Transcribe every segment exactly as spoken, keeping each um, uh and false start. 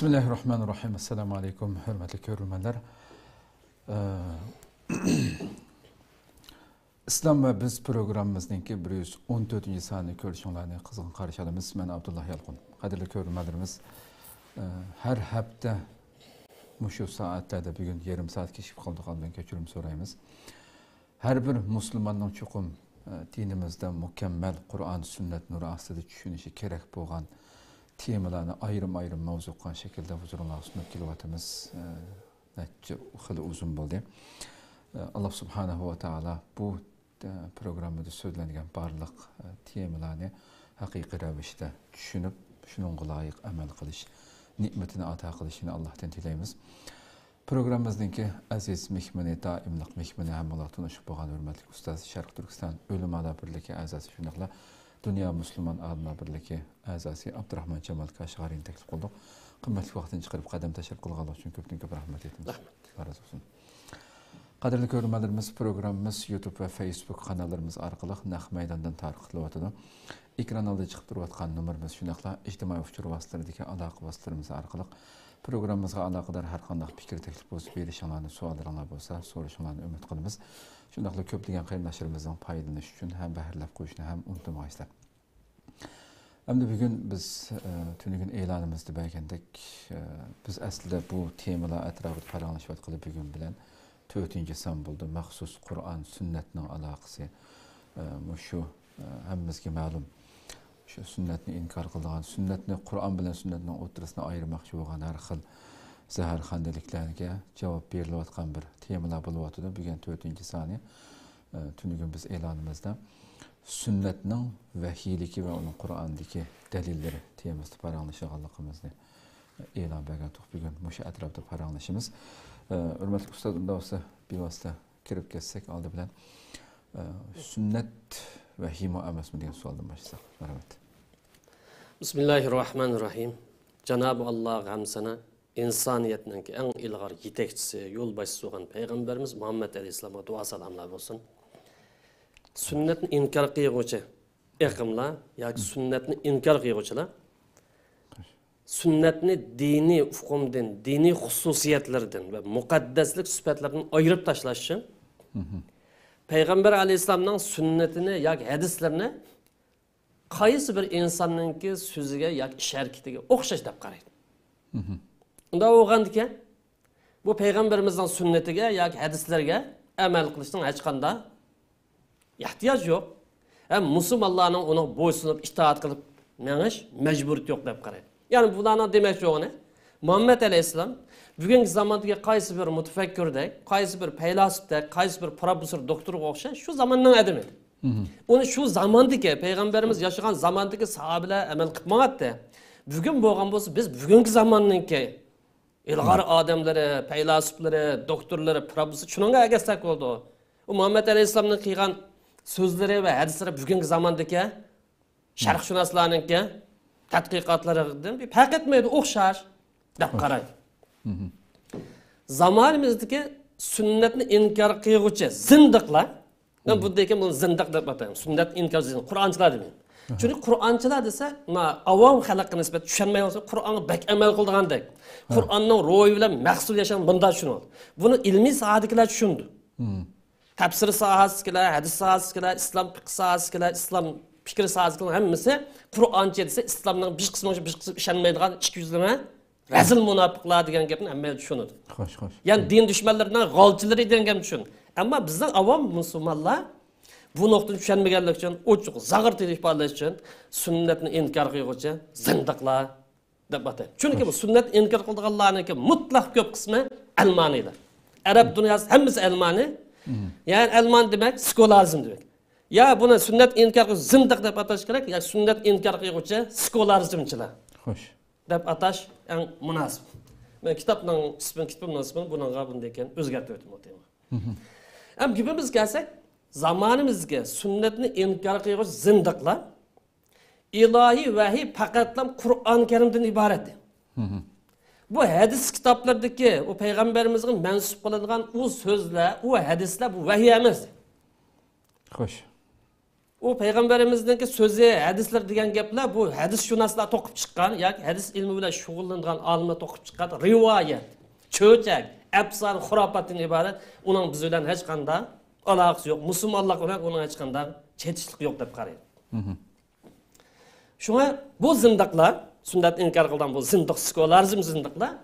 بىسمىللاھىررەھمانىررەھىم. ئەسسالامۇ ئەلەيكۇم، ھۆرمەتلىك كۆرۈرمەنلەر. ئىسلام ۋە بىز پروگراممىمىزنىڭكى بىر يۈز ئون تۆتىنچى سانىنى كۆرۈشۈڭلارنى قىزغىن قارشى ئالىمىز. مەن ئابدۇللا يالقۇن. قەدىرلىك كۆرۈرمەنلىرىمىز، ئە، ھەر ھەپتە مۇشۇ سائەتلەردە، بۈگۈن يېرىم سائەت كېچىكىپ قالدۇق، ئالدىن كەچۈرۈم سورايمىز. ھەر بىر مۇسۇلماننىڭ چوقۇم، ئە، دىنىمىزدە مۇكەممەل قۇرئان، سۈننەت نۇرى ئاستىدا چۈشىنىشى كېرەك بولغان تېمىلارنى ئايرىم-ئايرىم ماۋزۇ قىلغان شەكىلدە ھۇزۇرۇڭلارغا سۇنۇپ كېلىۋاتىمىز. ئە، نەچچە خېلى ئۇزۇن بولدى. ئە، ئاللا سۇبھانەھۇ ۋە تائالا بۇ، ئە، پروگراممىدا سۆزلەنگەن بارلىق، ئە، تېمىلارنى ھەقىقىي رەۋىشتە چۈشىنىپ، شۇنىڭغا لايىق ئەمەل قىلىش نېمىتىنى ئاتا قىلىشىنى ئاللاھتىن تىلەيمىز. پروگراممىمىزنىڭكى ئەزىز مېھمىنى، دائىملىق مېھمىنى، ھەممىڭلار تونۇشۇپ بولغان ھۆرمەتلىك ئۇستاز، شەرقىي تۈركىستان ئۆلىمالار بىرلىكى ئەزاسى، شۇنداقلا دۇنيا مۇسۇلمان ئالىملار بىرلىكى ئەزاسى ئابدۇراخمان جامال كاشغەرىنى تەكلىپ قىلدۇق. قىممەتلىك ۋاقتىنى چىقىرىپ قەدەم تەشرىپ قىلغانلىقى ئۈچۈن كۆپتىن كۆپ رەھمەت ئېيتىمىز. رەھمەت. ئاللا رازى بولسۇن. قەدىرلىك كۆرۈرمەنلىرىمىز، پروگراممىمىز يۇتۇب ۋە فېيسبۇك قاناللىرىمىز ئارقىلىق نەق مەيداندىن تارقىتىلىۋاتىدۇ. ئېكران ئالدىدا چىقىپ تۇرۇۋاتقان نومۇرىمىز، شۇنداقلا ئىجتىمائىي ئۇچۇر ۋاسىتىلىرىدىكى ئالاقە ۋاسىتىلىرىمىز ئارقىلىق پروگراممىمىزغا ئالاقىدار ھەر قانداق پىكىر، تەكلىپ بولسا، بېرىشىڭلارنى، سوئاللىرىڭلار بولسا، سورىشىڭلارنى ئۈمىد قىلىمىز. شۇنداقلا كۆپلىگەن قېرىنداشلىرىمىزنىڭ پايدىلىنىشى ئۈچۈن ھەم بەھرىلەپ قويۇشنى ھەم ئۇنتۇمىغايسىلەر. ئەمدى بۈگۈن بىز، ئە، تۈنۈگۈن ئېلانىمىزدا بەرگەندەك، ئە، بىز ئەسلىدە بۇ تېمىلار ئەتراپىدا پاراڭلىشىۋاتقىلى بۈگۈن بىلەن تۆتىنچى سان بولىدۇ. مەخسۇس قۇرئان، سۈننەتنىڭ ئالاقىسى، ئە، مۇشۇ، ئە، ھەممىمىزگە مەلۇم. شۇ سۈننەتنى ئىنكار قىلىدىغان، سۈننەتنى، قۇرئان بىلەن سۈننەتنىڭ ئوتتۇرىسىنى ئايرىماقچى بولغان ھەر خىل زەھەرخەندىلىكلەرگە جاۋاب بېرىلىۋاتقان بىر تېمىلار بولۇۋاتىدۇ. بۈگۈن تۆتىنچى سانى، ئە، تۈنۈگۈن بىز ئېلانىمىزدا سۈننەتنىڭ ۋەھىيلىكى ۋە ئۇنىڭ قۇرئاندىكى دەلىللىرى تېمىسىدا پاراڭلىشىدىغانلىقىمىزنى ئېلان بەرگەنتۇق. بۈگۈن مۇشۇ ئەتراپتا پاراڭلىشىمىز. ئە، ھۆرمەتلىك ئۇستاز، ئۇنداق بولسا بىۋاسىتە كىرىپ كەتسەك، ئالدى بىلەن، ئە، سۈننەت ۋەھىيمۇ ئەمەسمۇ دېگەن سوئالدىن باشلىساق. مەرھەمەت. بىسمىللاھىررەھمانىررەھىم. جانابى ئاللاغا ھەمدۇ سانا، ئىنسانىيەتنىڭكى ئەڭ ئىلغار يېتەكچىسى، يولباشچىسى بولغان پەيغەمبىرىمىز مۇھەممەد ئەلەيھىسسالامغا دۇئا سالاملار بولسۇن. سۈننەتنى ئىنكار قىلغۇچى ئېقىملار ياكى سۈننەتنى ئىنكار قىلغۇچىلار سۈننەتنى دىنىي ئۇقۇمدىن، دىنىي خۇسۇسىيەتلىرىدىن ۋە مۇقەددەسلىك سۈپەتلىرىدىن ئايرىپ تاشلاش ئۈچۈن، پەيغەمبەر ئەلەيھىسسالامنىڭ سۈننىتىنى ياكى ھەدىسلىرىنى قايسى بىر ئىنساننىڭكى سۆزىگە ياكى ئىش ھەرىكىتىگە ئوخشاش دەپ قارايدۇ. ئۇنداق بولغاندىكىن، بۇ پەيغەمبىرىمىزنىڭ سۈننىتىگە ياكى ھەدىسلىرىگە ئەمەل قىلىشنىڭ ھېچقانداق ئېھتىياج يوق. ھەم مۇسۇلمانلارنىڭ ئۇنىڭغا بويسۇنۇپ، ئىتائەت قىلىپ مېڭىش مەجبۇرىيىتى يوق دەپ قارايدۇ. يەنى بۇلارنىڭ دېمەكچى بولغىنى، مۇھەممەد ئەلەيھىسسالام بۈگۈنكى زاماندىكى قايسى بىر مۇتەپەككۇردەك، قايسى بىر پەيلاسوپتەك، قايسى بىر پروفېسسور، دوكتورغا ئوخشاش شۇ زاماننىڭ ئادىمى. ئۇنى شۇ زاماندىكى پەيغەمبىرىمىز ياشىغان زاماندىكى ساھابىلەر ئەمەل قىلىپ ماڭاتتى. بۈگۈن بولغان بولسا، بىز بۈگۈنكى زاماننىڭكى ئىلغار ئادەملىرى، پەيلاسوپلىرى، دوكتورلىرى، پروفېسسور، شۇنىڭغا ئەگەشسەك بولىدۇ. ئۇ مۇھەممەد ئەلەيھىسسالامنىڭ قىلغان سۆزلىرى ۋە ھەدىسلىرى بۈگۈنكى زاماندىكى شەرقشۇناسلارنىڭكى تەتقىقاتلىرىدىن بىر پەرق ئەتمەيدۇ، ئوخشاش دەپ قارايدۇ. زامانىمىزدىكى سۈننەتنى ئىنكار قىلغۇچى زىندىقلار، مەن بۇندىن كېيىن بۇنى زىندىق دەپ ئاتايمەن. سۈننەتنى ئىنكار، زىندىق، قۇرئانچىلار دېمەيمەن. چۈنكى قۇرئانچىلار دېسە، ما، ئاۋام خەلققە نىسبەتەن چۈشەنمەيۋالسا، قۇرئانغا بەك ئەمەل قىلىدىغاندەك، قۇرئاننىڭ روھى بىلەن مەخسۇس ياشاش مۇنداق چۈشىنىۋالىدۇ. بۇنى ئىلمىي ساھەدىكىلەر چۈشىنىدۇ. تەپسىر ساھەسىدىكىلەر، ھەدىس ساھەسىدىكىلەر، ئىسلام پىقھى ساھەسىدىكىلەر، ئىسلام پىكرى ساھەسىدىكىلەر ھەممىسى قۇرئانچى دېسە، ئىسلامنىڭ بىر قىسمى، بىر قىسمى ئىشەنمەيدىغان ئىچكى يۈزلىمە، رەزىل مۇناپىقلار دېگەن گەپنى ھەممە چۈشىنىدۇ. خوش، خوش. يەنى دىن دۈشمەنلىرىنىڭ غالچىلىرى دېگەن گەپنى چۈشىنىدۇ. ئەمما بىزنىڭ ئاۋام مۇسۇلمانلار بۇ نۇقتىنى چۈشەنمىگەنلىكى ئۈچۈن ئوچۇق زاغرا تىلدا ئىپادىلەش ئۈچۈن سۈننەتنى ئىنكار قىلغۇچى زىندىقلار دەپ ئاتايدۇ. چۈنكى بۇ سۈننەتنى ئىنكار قىلىدىغانلارنىڭكى مۇتلەق كۆپ قىسمى ئەلمانىيلار. ئەرەب دۇنياسى ھەممىسى ئەلمانىي. يەنى ئەلمانىي دېمەك سېكۇلارىزم دېمەك. يا بۇنى سۈننەت ئىنكار قىلغۇچى زىندىق دەپ ئاتاش كېرەك، يا سۈننەت ئىنكار قىلغۇچى سېكۇلارىزمچىلار خوش. دەپ ئاتاش ئەڭ مۇناسىپ. مەن كىتابنىڭ ئىسمىنى، كىتابنىڭ ئىسمىنى بۇنىڭغا بۇندىن كېيىن ئۆزگەرتىۋېتىمەن بۇ تېمىغا. ئەمما گېپىمىزگە كەلسەك، زامانىمىزدىكى سۈننەتنى ئىنكار قىلغۇچى زىندىقلار ئىلاھىي ۋەھىي پەقەتلا قۇرئان كەرىمدىن ئىبارەت. بۇ ھەدىس كىتابلىرىدىكى ئۇ پەيغەمبىرىمىزگە مەنسۇپ قىلىنغان ئۇ سۆزلەر، ئۇ ھەدىسلەر بۇ ۋەھىي ئەمەس. خوش. ئۇ پەيغەمبىرىمىزنىڭكى سۆزى، ھەدىسلىرى دېگەن گەپلەر بۇ ھەدىس شۇناسلار توقۇپ چىققان ياكى ھەدىس ئىلمى بىلەن شۇغۇللىنىدىغان ئالىملار توقۇپ چىققان رىۋايەت، چۆچەك، ئەپسانە، خۇراپاتتىن ئىبارەت. ئۇنىڭ بىز بىلەن ھېچقانداق ئالاقىسى يوق. مۇسۇلمانلىق بىلەن ئۇنىڭ ھېچقانداق چېتىشلىقى يوق دەپ قارايدۇ. شۇڭا بۇ زىندىقلار، سۈننەتنى ئىنكار قىلغان بۇ زىندىق، سېكۇلارىزم زىندىقلار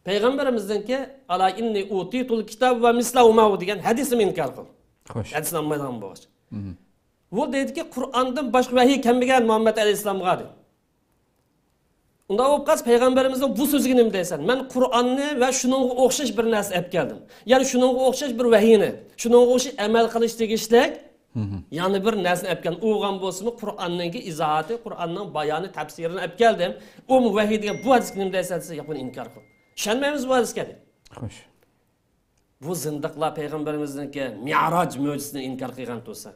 پەيغەمبىرىمىزنىڭكى «ئالا ئىننى ئۇتىتۇل كىتاب ۋە مىسلەھۇ مەئۇ» دېگەن ھەدىسىنى ئىنكار قىلدى. خوش. ھەدىسنى ئاڭلىمايدىغان بولغاچ. بۇ دەيدىكى، قۇرئاندىن باشقا ۋەھىي كەلمىگەن مۇھەممەد ئەلەيھىسسالامغا، دەيدۇ. ئۇنداق بولۇپ قالسا، پەيغەمبىرىمىزنىڭ بۇ سۆزىگە نېمە دەيسەن؟ مەن قۇرئاننى ۋە شۇنىڭغا ئوخشاش بىر نەرسە ئەپ كەلدىم. يەنى شۇنىڭغا ئوخشاش بىر ۋەھىينى، شۇنىڭغا ئوخشاش ئەمەل قىلىش تېگىشلىك يەنە بىر نەرسىنى ئەپ كەلدىم. ئۇ بولغان بولسىمۇ، قۇرئاننىڭكى ئىزاھاتى، قۇرئاننىڭ بايانى، تەپسىرىنى ئەپ كەلدىم. ئۇمۇ ۋەھىي دېگەن بۇ ھەدىسكە نېمە دەيسەن دېسە، ياق، بۇنى ئىنكار قىل. ئىشەنمەيمىز بۇ ھەدىسكە، دەيدۇ. خوش. بۇ زىندىقلار پەيغەمبىرىمىزنىڭكى مىئراج مۆجىزىسىنى ئىنكار قىلغان تۇرسا،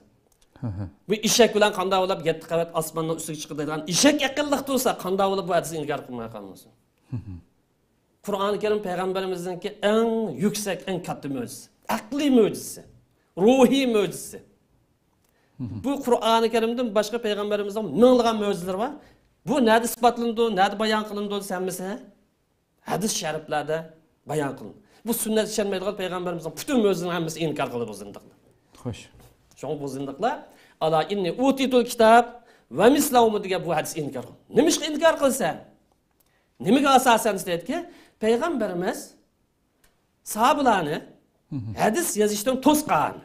بۇ ئېشەك بىلەن قانداق بولۇپ يەتتە قەۋەت ئاسماننىڭ ئۈستىگە چىقىدىغان ئېشەك ئەقىللىق تۇرسا، قانداق بولۇپ بۇ ھەدىسنى ئىنكار قىلماي قالمىسۇن؟ قۇرئانى كەرىم پەيغەمبىرىمىزنىڭكى ئەڭ يۈكسەك، ئەڭ كاتتا مۆجىزىسى، ئەقلىي مۆجىزىسى، روھىي مۆجىزىسى. بۇ قۇرئانى كەرىمدىن باشقا پەيغەمبىرىمىزنىڭ مىڭلىغان مۆجىزىلىرى بار. بۇ نەدە ئىسپاتلىنىدۇ، نەدە بايان قىلىنىدۇ دېسە، ھەممىسى ھەدىس شەرىپلەردە بايان قىلىنىدۇ. بۇ سۈننەتكە ئىشەنمەيدىغان پەيغەمبىرىمىزنىڭ پۈتۈن مۆجىزىلىرىنىڭ ھەممىسىنى ئىنكار قىلىدۇ بۇ زىندىقلار. خوش. شۇڭا بۇ زىندىقلار «ئالا ئىننى ئۇتىتۇل كىتاب ۋە مىسلەھۇ» دېگەن بۇ ھەدىسنى ئىنكار قىلىدۇ. نېمىشقا ئىنكار قىلسا؟ نېمىگە ئاساسەن دېسە، دەيدىكى، پەيغەمبىرىمىز ساھابىلارنى ھەدىس يېزىشتىن توسقان.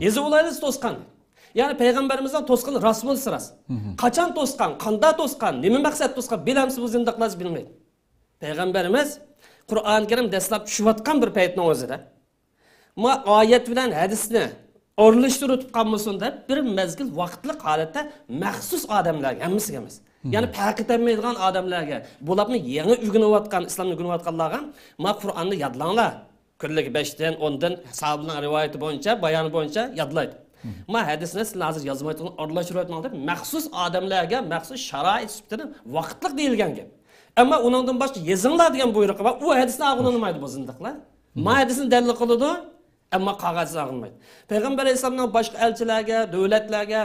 يېزىۋالايلى دېسە توسقان. يەنى پەيغەمبىرىمىزنىڭ توسقىنى راست بولسا راست. قاچان توسقان، قانداق توسقان، نېمە مەقسەت توسقان، بىلەمسىز بۇ زىندىقلار بىلمەيدۇ. پەيغەمبىرىمىز قۇرئان كەرىم دەسلەپ چۈشۈۋاتقان بىر پەيتنىڭ ئۆزىدە، ما ئايەت بىلەن ھەدىسنى ئارىلاشتۇرۇپ قالمىسۇن دەپ، بىر مەزگىل ۋاقىتلىق ھالەتتە مەخسۇس ئادەملەرگە، ھەممىسىگە ئەمەس، يەنى پەرق ئېتەلمەيدىغان ئادەملەرگە، بولۇپمۇ يېڭى ئۆگىنىۋاتقان، ئىسلامنى ئۆگىنىۋاتقانلارغا، ما قۇرئاننى يادلاڭلار. كۈنلۈك بەشتىن، ئوندىن ساھابىنىڭ رىۋايىتى بويىچە، بايانى بويىچە يادلايدۇ. ما ھەدىسنى سىلەر ھازىر يازمايتۇن، ئارىلاشتۇرۇۋېتىڭلار دەپ، مەخسۇس ئادەملەرگە مەخسۇس شارائىت سۈپىتىدە ۋاقىتلىق دېيىلگەن گەپ. ئەمما ئۇنىڭدىن باشقا يېزىڭلار دېگەن بۇيرۇقى بار، ئۇ ھەدىسنى ئاغرىنمايدۇ بۇ زىندىقلار. ما ھەدىسنى دەلىل قىلىدۇ، ئەمما قاغا ھەدىسنى ئاغرىنمايدۇ. پەيغەمبەر ئەلەيھىسسالامنىڭ باشقا ئەلچىلەرگە، دۆلەتلەرگە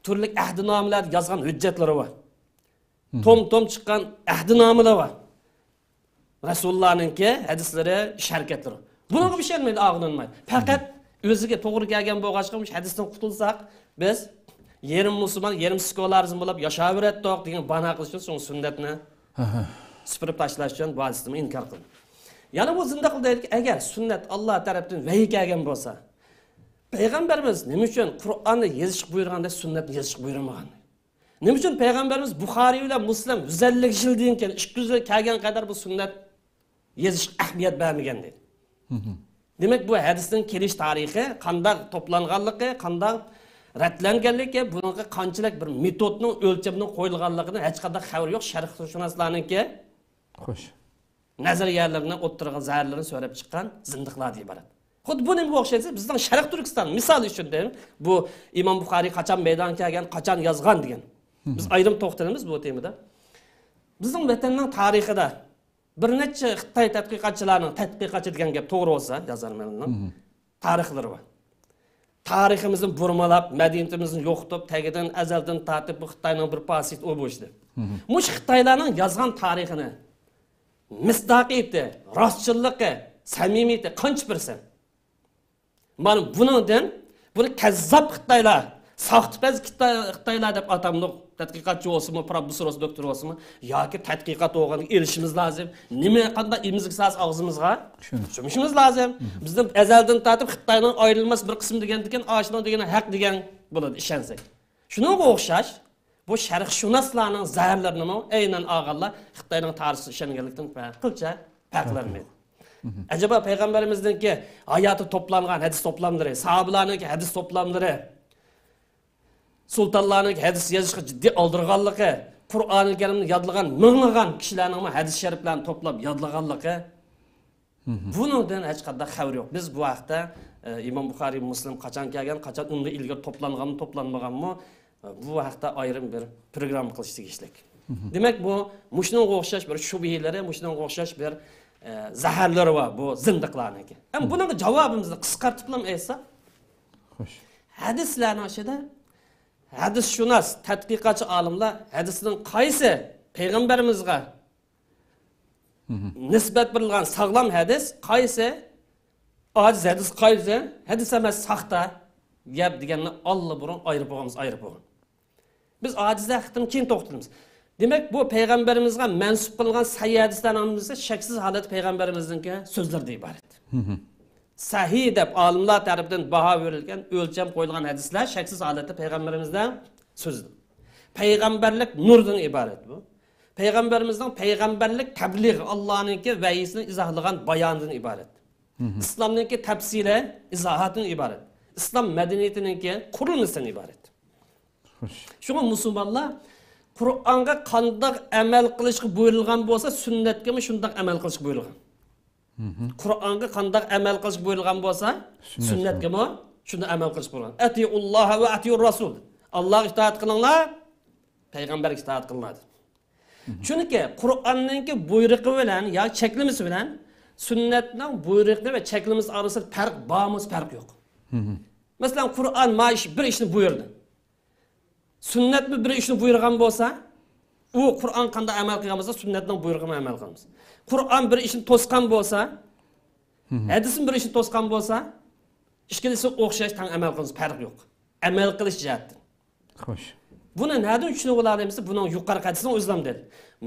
تۈرلۈك ئەھدىنامىلەردە يازغان ھۆججەتلىرى بار. توم-توم چىققان ئەھدىنامىلار بار. رەسۇلۇللانىڭكى ھەدىسلىرى، ئىش ھەرىكەتلىرى. بۇنىڭغا ئىشەنمەيدۇ، ئاغرىنمايدۇ. پەقەت ئۆزىگە توغرا كەلگەن بولغاچقا، مۇشۇ ھەدىستىن قۇتۇلساق، بىز يېرىم مۇسۇلمان، يېرىم سېكۇلارىزم بولۇپ ياشاۋېرەتتۇق دېگەن باھانە قىلىش ئۈچۈن شۇڭا سۈننەتنى سۈپۈرۈپ تاشلاش ئۈچۈن بۇ ھەدىستىنمۇ ئىنكار قىلدى. يەنە بۇ زىندىقلار دەيدىكى، ئەگەر سۈننەت ئاللا تەرەپتىن ۋەھىي كەلگەن بولسا، پەيغەمبىرىمىز نېمە ئۈچۈن قۇرئاننى يېزىشقا بۇيرۇغاندا سۈننەتنى يېزىشقا بۇيرۇمىغان؟ نېمە ئۈچۈن پەيغەمبىرىمىز بۇخارىي بىلەن مۇسلىم يۈز ئەللىك يىلدىن كېيىن، ئىككى يۈز يىل كەلگەن قەدەر بۇ سۈننەت يېزىشقا ئەھمىيەت بەرمىگەن دەيدۇ؟ دېمەك، بۇ ھەدىسنىڭ كېلىش تارىخى، قانداق توپلانغانلىقى، قانداق رەتلەنگەنلىكى، بۇنىڭغا قانچىلىك بىر مېتودنىڭ ئۆلچىمىنىڭ قويۇلغانلىقىدىن ھېچقانداق خەۋىرى يوق. شەرقشۇناسلارنىڭكى خوش. نەزەرىيەلىرىنى ئوتتۇرىغا، زەھەرلىرىنى سۆرەپ چىققان زىندىقلاردىن ئىبارەت. خۇددى بۇ نېمىگە ئوخشايدۇ دېسە، بىزنىڭ شەرقىي تۈركىستان، مىسال ئۈچۈن دەيمەن، بۇ ئىمام بۇخارىي قاچان مەيدانغا كەلگەن، قاچان يازغان دېگەن. بىز ئايرىم توختىلىمىز بۇ تېمىدا. بىزنىڭ ۋەتەننىڭ تارىخىدا بىر نەچچە خىتاي تەتقىقاتچىلارنىڭ، تەتقىقاتچى دېگەن گەپ توغرا بولسا، يازارمەننىڭ تارىخلىرى بار. تارىخىمىزنى بۇرمىلاپ، مەدەنىيىتىمىزنى يوقىتىپ، تەگىدىن، ئەزەلدىن تارتىپ بۇ خىتاينىڭ بىر پاسىيىتى ئۇ بۇ ئىشتا. مۇشۇ خىتايلارنىڭ يازغان تارىخىنى مىسداقىيىتى، راستچىللىقى، سەمىمىيىتى قانچە پىرسەنت؟ مانا بۇنىڭدىن، بۇنى كەززاپ خىتايلار، ساختىپەز خىتاي-، خىتايلار دەپ ئاتامدۇق. تەتقىقاتچى بولسىمۇ، پروفېسسور بولسا، دوكتور بولسىمۇ، ياكى تەتقىقات ئوغرىنى ئېلىشىمىز لازىم. نېمە، قانداق ئىمزىك سالسا ئاغزىمىزغا، شۇنى چۈشىنىشىمىز لازىم. بىزدىن ئەزەلدىن تارتىپ خىتاينىڭ ئايرىلماس بىر قىسمى دېگەندىكىن، ئاشۇنىڭ دېگىنى ھەق دېگەن بولىدۇ، ئىشەنسەك. شۇنىڭغا ئوخشاش، بۇ شەرقشۇناسلارنىڭ زەھەرلىرىنىمۇ ئەينەن ئالغانلار خىتاينىڭ تارىخىغا ئىشەنگەنلىكتىن پە-، قىلچە پەرقلەنمەيدۇ. ئەجەبا پەيغەمبىرىمىزنىڭكى ھاياتى توپلانغان ھەدىس توپلاملىرى، ساھابىلارنىڭكى ھەدىس توپلاملىرى، سۇلتانلارنىڭكى ھەدىس يېزىشقا جىددىي ئالدىرىغانلىقى، قۇرئانى كەرىمنى يادلىغان مىڭلىغان كىشىلەرنىڭمۇ ھەدىس شەرىپلەرنى توپلاپ يادلىغانلىقى، بۇنىڭدىن ھېچقانداق خەۋىرى يوق. بىز بۇ ھەقتە، ئە، ئىمام بۇخارىي، مۇسلىم قاچان كەلگەن، قاچان ئۇندىن ئىلگىرى توپلانغانمۇ، توپلانمىغانمۇ، ئە، بۇ ھەقتە ئايرىم بىر پروگرامما قىلىش تېگىشلىك. دېمەك، بۇ، مۇشۇنىڭغا ئوخشاش بىر شۈبھىلىرى، مۇشۇنىڭغا ئوخشاش بىر، ئە، زەھەرلىرى بار بۇ زىندىقلارنىڭكى. ئەمما بۇنىڭغا جاۋابىمىزنى قىسقارتىپلا ئېيتساق، خوش. ھەدىسلەرنىڭ ئىچىدە ھەدىسشۇناس، تەتقىقاتچى ئالىملار ھەدىسنىڭ قايسى پەيغەمبىرىمىزگە نىسبەت بېرىلگەن ساغلام ھەدىس، قايسى ئاجىز ھەدىس، قايسى ھەدىس ئەمەس، ساختا گەپ دېگەننى ئاللىبۇرۇن ئايرىپ بولغانمىز، ئايرىپ بولغان. بىز ئاجىز ھەققىدىن كېيىن توختىلىمىز. دېمەك، بۇ پەيغەمبىرىمىزگە مەنسۇپ قىلىنغان سەھىھ ھەدىسلەرنىڭ ھەممىسى شەكسىز ھالەتتە پەيغەمبىرىمىزنىڭكى سۆزلىرىدىن ئىبارەت. سەھىھ دەپ ئالىملار تەرىپىدىن باھا بېرىلگەن، ئۆلچەم قويۇلغان ھەدىسلەر شەكسىز ھالەتتە پەيغەمبىرىمىزنىڭ سۆزىدىن. پەيغەمبەرلىك نۇردىن ئىبارەت بۇ. پەيغەمبىرىمىزنىڭ پەيغەمبەرلىك تەبلىغى، ئاللانىڭكى ۋەھىيسىنى ئىزاھلىغان بايانىدىن ئىبارەت. ئىسلامنىڭكى تەپسىلى ئىزاھاتتىن ئىبارەت. ئىسلام مەدەنىيىتىنىڭكى قۇرۇلمىسىدىن ئىبارەت. خوش. شۇڭا مۇسۇلمانلار قۇرئانغا قانداق ئەمەل قىلىشقا بۇيرۇلغان بولسا، سۈننەتكىمۇ شۇنداق ئەمەل قىلىشقا بۇيرۇلغان. قۇرئانغا قانداق ئەمەل قىلىشقا بۇيرۇلغان بولسا، سۈننەتكە. سۈننەتكىمۇ شۇنداق ئەمەل قىلىشقا بۇيرۇلغان. ئەتىئۇللاھە ۋە ئەتىئۇر رەسۇل. ئاللاغا ئىتائەت قىلىڭلار، پەيغەمبەرگە ئىتائەت قىلىڭلار دېدى. چۈنكى قۇرئاننىڭكى بۇيرۇقى بىلەن يا چەكلىمىسى بىلەن سۈننەتنىڭ بۇيرۇقى ۋە چەكلىمىسى ئارىسىدا پەرق بارمۇ؟ پەرق يوق. مەسىلەن، قۇرئان ما ئىش، بىر ئىشنى بۇيرۇدى. سۈننەتمۇ بىر ئىشنى بۇيرۇغان بولسا، ئۇ قۇرئان قانداق ئەمەل قىلغان بولسا، سۈننەتنىڭ بۇيرۇقىغا ئەمەل قىلىمىز. قۇرئان بىر ئىشنى توسقان بولسا، ھەدىسمۇ بىر ئىشنى توسقان بولسا، ئىككىلىسى ئوخشاش، تەڭ ئەمەل قىلىمىز، پەرق يوق. ئەمەل قىلىش جەھەتتىن. خوش. بۇنى نەدىن چۈشىنىۋالالايمىز؟ بۇنىڭ يۇقىرىقى ھەدىسىنىڭ ئۆزىلا دەل.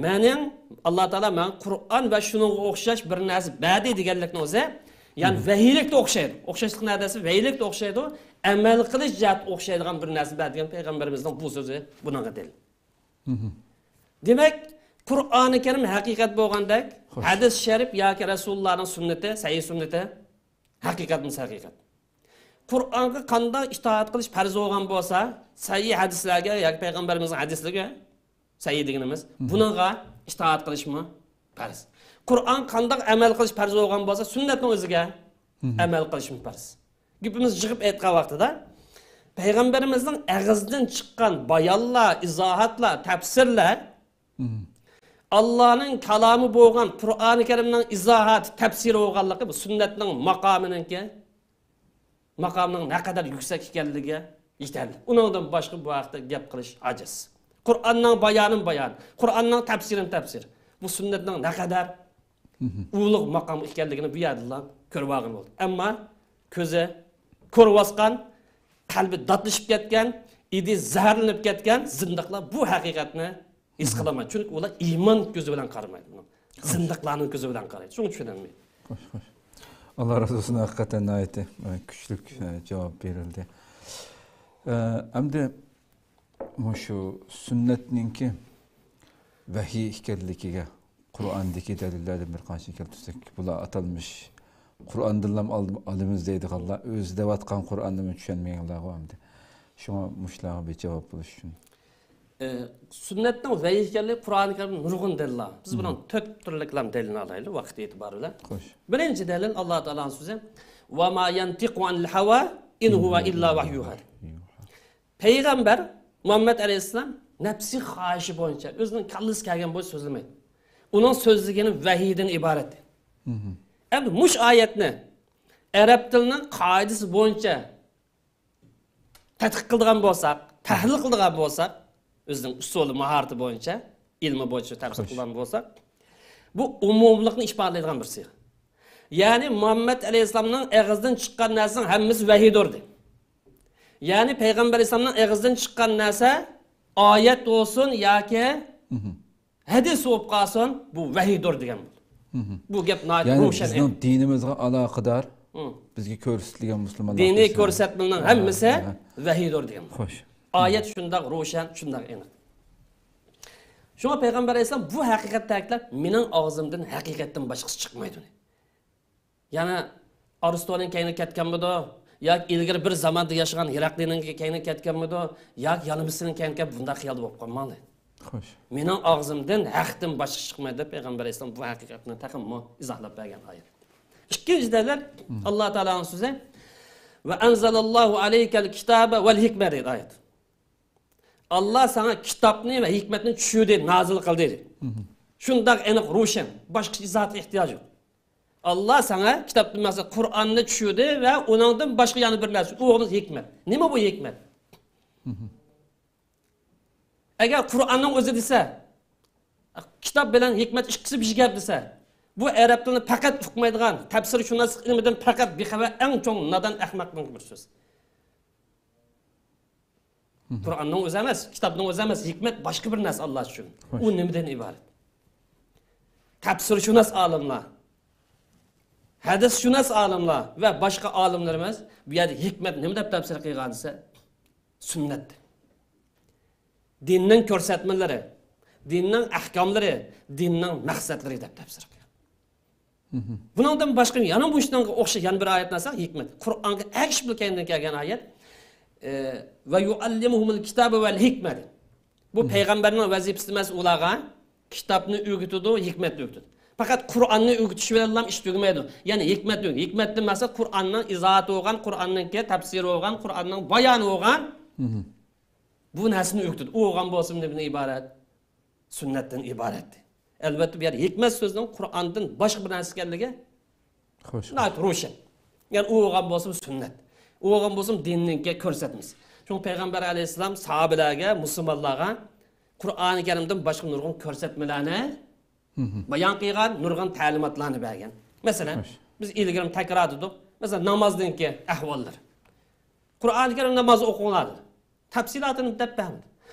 مېنىڭ، ئاللا تائالا ماڭا قۇرئان ۋە شۇنىڭغا ئوخشاش بىر نەرسە بەردى دېگەنلىكنىڭ ئۆزى، يەنى ۋەھىيلىكتە ئوخشايدۇ. ئوخشاشلىق نەدە دېسە، ۋەھىيلىكتە ئوخشايدۇ. ئەمەل قىلىش جەھەتتە ئوخشايدىغان بىر نەرسە بەردى دېگەن پەيغەمبىرىمىزنىڭ بۇ سۆزى بۇنىڭغا دەل. دېمەك، قۇرئانى كەرىم ھەقىقەت بولغاندەك، خوش. ھەدىس شەرىپ ياكى رەسۇلۇللانىڭ سۈننىتى، سەھىھ سۈننىتى، ھەقىقەتمۇ ھەقىقەت. قۇرئانغا قانداق ئىتائەت قىلىش پەرز بولغان بولسا، سەھىھ ھەدىسلەرگە ياكى پەيغەمبىرىمىزنىڭ ھەدىسلىرىگە، سەھىھ دېگىنىمىز، بۇنىڭغا ئىتائەت قىلىشمۇ پەرز. قۇرئان قانداق ئەمەل قىلىش پەرز بولغان بولسا، سۈننەتنىڭ ئۆزىگە ئەمەل قىلىشمۇ پەرز. گېپىمىزنى يىغىپ ئېيتقان ۋاقتىدا، پەيغەمبىرىمىزنىڭ ئېغىزىدىن چىققان بايانلار، ئىزاھاتلار، تەپسىرلەر ئاللانىڭ كالامى بولغان قۇرئانى كەرىمنىڭ ئىزاھاتى، تەپسىرى بولغانلىقى بۇ سۈننەتنىڭ ماقامىنىڭكى، ماقامىنىڭ نەقەدەر يۈكسەك ئىكەنلىكىگە يېتەرلىك. ئۇنىڭدىن باشقا بۇ ھەقتە گەپ قىلىش ئاجىز. قۇرئاننىڭ بايانىمۇ بايان، قۇرئاننىڭ تەپسىرىمۇ تەپسىر. بۇ سۈننەتنىڭ نەقەدەر ئۇلۇغ ماقام ئىكەنلىكىنى بۇ يەردىلا كۆرۈۋالغىلى بولدى. ئەمما كۆزى كورىۋاسقان، قەلبى داتلىشىپ كەتكەن، ئىدى زەھەرلىنىپ كەتكەن زىندىقلار بۇ ھەقىقەتنى ھېس قىلالمايدۇ. چۈنكى ئۇلار ئىمان كۆزى بىلەن قارىمايدۇ. زىندىقلارنىڭ كۆزى بىلەن قارايدۇ. شۇڭا چۈشىنەلمەيدۇ. خوش، خوش. ئاللا رازى بولسۇن، ھەقىقەتەن ناھايىتى، ئە، كۈچلۈك، ئە، جاۋاب بېرىلدى. ئە، ئەمدى مۇشۇ سۈننەتنىڭكى ۋەھىي ئىكەنلىكىگە قۇرئاندىكى دەلىللەردىن بىر قانچىنى كەلتۈرسەك، بۇلار ئاتالمىش قۇرئاندىنلا ئال-، ئالىمىز دەيدىغانلار، ئۆزى دەۋاتقان قۇرئاندىنمۇ چۈشەنمىگەنلەر بار ئەمدى. شۇڭا مۇشۇلارغا بىر جاۋاب بولۇش ئۈچۈن. ئە، سۈننەتنىڭ ۋەھىي ئىكەنلىكى قۇرئانى كەرىمدە نۇرغۇن دەلىل بار. بىز بۇنىڭ تۆت تۈرلۈكلەم دەلىلىنى ئالايلى، ۋاقىت ئېتىبارى بىلەن. خوش. بىرىنچى دەلىل ئاللا تائالانىڭ سۆزى، «ۋە ما يەنتىقۇ ئەنىل ھەۋا، ئىن ھۇۋە ئىللا ۋەھيۇھا». پەيغەمبەر مۇھەممەد ئەلەيھىسسالام نەپسىي خاھىشى بويىچە، ئۆزىنىڭ كاللىسى كەلگەن بويىچە سۆزلىمەيدۇ. ئۇنىڭ سۆزلىگىنى ۋەھىيدىن ئىبارەت. ئەمدى مۇشۇ ئايەتنى ئەرەب تىلىنىڭ قائىدىسى بويىچە تەتقىق قىلىدىغان بولساق، تەھلىل قىلىدىغان بولساق، ئۆزىنىڭ ئۇسۇلى، ماھارىتى بويىچە، ئىلمى بويىچە تەتقىق قىلىدىغان بولساق، بۇ ئومۇملۇقنى ئىپادىلەيدىغان بىر سىيغا. يەنى مۇھەممەد ئەلەيھىسسالامنىڭ ئېغىزىدىن چىققان نەرسىنىڭ ھەممىسى ۋەھىيدۇر دېدى. يەنى پەيغەمبەر ئەلەيھىسسالامنىڭ ئېغىزىدىن چىققان نەرسە ئايەت بولسۇن ياكى ھەدىس بولۇپ قالسۇن، بۇ ۋەھىيدۇر دېگەن بولدى. بۇ گەپ ناھايىتى يەنى روشەن. بىزنىڭ دىنىمىزغا ئالاقىدار، بىزگە كۆرسىتىلگەن مۇسۇلمانلار دىنىي كۆرسەتمىلەرنىڭ ھەممىسى ۋەھىيدۇر دېگەن. خوش. ئايەت شۇنداق روشەن، شۇنداق ئېنىق. شۇڭا پەيغەمبەر ئەلەيھىسسالام بۇ ھەقىقەتنى تەكىتلەپ، «مېنىڭ ئاغزىمدىن ھەقىقەتتىن باشقىسى چىقمايدۇ.» يەنە ئارستونىڭ كەينىگە كەتكەنمىدۇ؟ ياكى ئىلگىرى بىر زاماندا ياشىغان ھېراقلىنىڭ كەينىگە كەتكەنمىدۇ؟ ياكى يەنە بىرسىنىڭ كەينىگە كەپ بۇنداق خىيالدا بولۇپ قالماڭلار. خوش. «مېنىڭ ئاغزىمدىن ھەقتىن باشقا چىقمايدۇ» دەپ پەيغەمبەر ئەلەيھىسسالام بۇ ھەقىقەتنى تېخىمۇ ئىزاھلاپ بەرگەن ئايەت. ئىككىنچى دەلىل، ئاللا تائالانىڭ سۆزى، «ۋە ئەنزەلەللاھۇ ئەلەيكەل كىتابە ۋەل ھىكمە» دەيدۇ ئايەت. «ئاللا ساڭا كىتابنى ۋە ھېكمەتنى چۈشۈردى، نازىل قىلدى» دەيدۇ. شۇنداق ئېنىق، روشەن، باشقىچە ئىزاھاتقا ئېھتىياج يوق. ئاللا ساڭا كىتابتىن مەقسەت قۇرئاننى چۈشۈردى ۋە ئۇنىڭدىن باشقا يەنە بىر نەرسە، ئۇ بولمىسا ھېكمەت. نېمە بۇ ھېكمەت؟ ئەگەر قۇرئاننىڭ ئۆزى دېسە، كىتاب بىلەن ھېكمەت ئىككىسى بىر گەپ دېسە، بۇ ئەرەب تىلىنى پەقەت ئۇقمايدىغان، تەپسىرشۇناسلىق ئىلمىدىن پەقەت بىخەۋەر، ئەڭ چوڭ نادان ئەخمەقنىڭ بىر سۆزى. قۇرئاننىڭ ئۆزى ئەمەس، كىتابنىڭ ئۆزى ئەمەس، ھېكمەت باشقا بىر نەرسە، ئاللا ئۈچۈن. ئۇ نېمىدىن ئىبارەت؟ تەپسىرشۇناس ئالىملار، ھەدىسشۇناس ئالىملار ۋە باشقا ئالىملىرىمىز بۇ يەردە ھېكمەت نېمە دەپ تەپسىر قىلغان دېسە، سۈننەت. دىننىڭ كۆرسەتمىلىرى، دىننىڭ ئەھكاملىرى، دىننىڭ مەقسەتلىرى دەپ تەپسىر قىلغان. بۇنىڭدىن باشقا يەنە مۇشۇنىڭغا ئوخشاش يەنە بىر ئايەتنى ئالساق، ھېكمەت. قۇرئانغا ئەگىشىپ كەينىدىن كەلگەن ئايەت، ئە، «ۋە يۇئەللىمۇھۇمۇل كىتابە ۋەل ھېكمە» دېدى. بۇ پەيغەمبەرنىڭ ۋەزىپىسى ئەمەس ئۇلارغا كىتابنى ئۆگىتىدۇ، ھېكمەتنى ئۆگىتىدۇ. پەقەت قۇرئاننى ئۆگىتىش بىلەنلا ئىش تۈگىمەيدۇ. يەنى ھېكمەتنى ئۆگىتىدۇ. ھېكمەتتىن مەقسەت قۇرئاننىڭ ئىزاھاتى بولغان، قۇرئاننىڭكى تەپسىرى بولغان، قۇرئاننىڭ بايانى بولغان بۇ نەرسىنى ئۆگىتىدۇ. ئۇ بولغان بولسا نېمىدىن ئىبارەت؟ سۈننەتتىن ئىبارەت. ئەلۋەتتە، بۇ يەردە ھېكمەت سۆزىنىڭ قۇرئاندىن باشقا بىر نەرسە ئىكەنلىكى ناھايىتى روشەن. يەنى ئۇ بولغان بولسا سۈننەت. ئۇ بولغان بولسا دىننىڭكى كۆرسەتمىسى. شۇڭا پەيغەمبەر ئەلەيھىسسالام ساھابىلەرگە، مۇسۇلمانلارغا قۇرئانى كەرىمدىن باشقا نۇرغۇن كۆرسەتمىلەرنى بايان قىلغان، نۇرغۇن تەلىماتلارنى بەرگەن. مەسىلەن، بىز ئىلگىرىمۇ تەكرار دېدۇق. مەسىلەن، نامازنىڭكى ئەھۋاللىرى. قۇرئانى كەرىم ناماز ئوقۇڭلار دېدى. تەپسىلاتىنى دەپ بەرمىدى.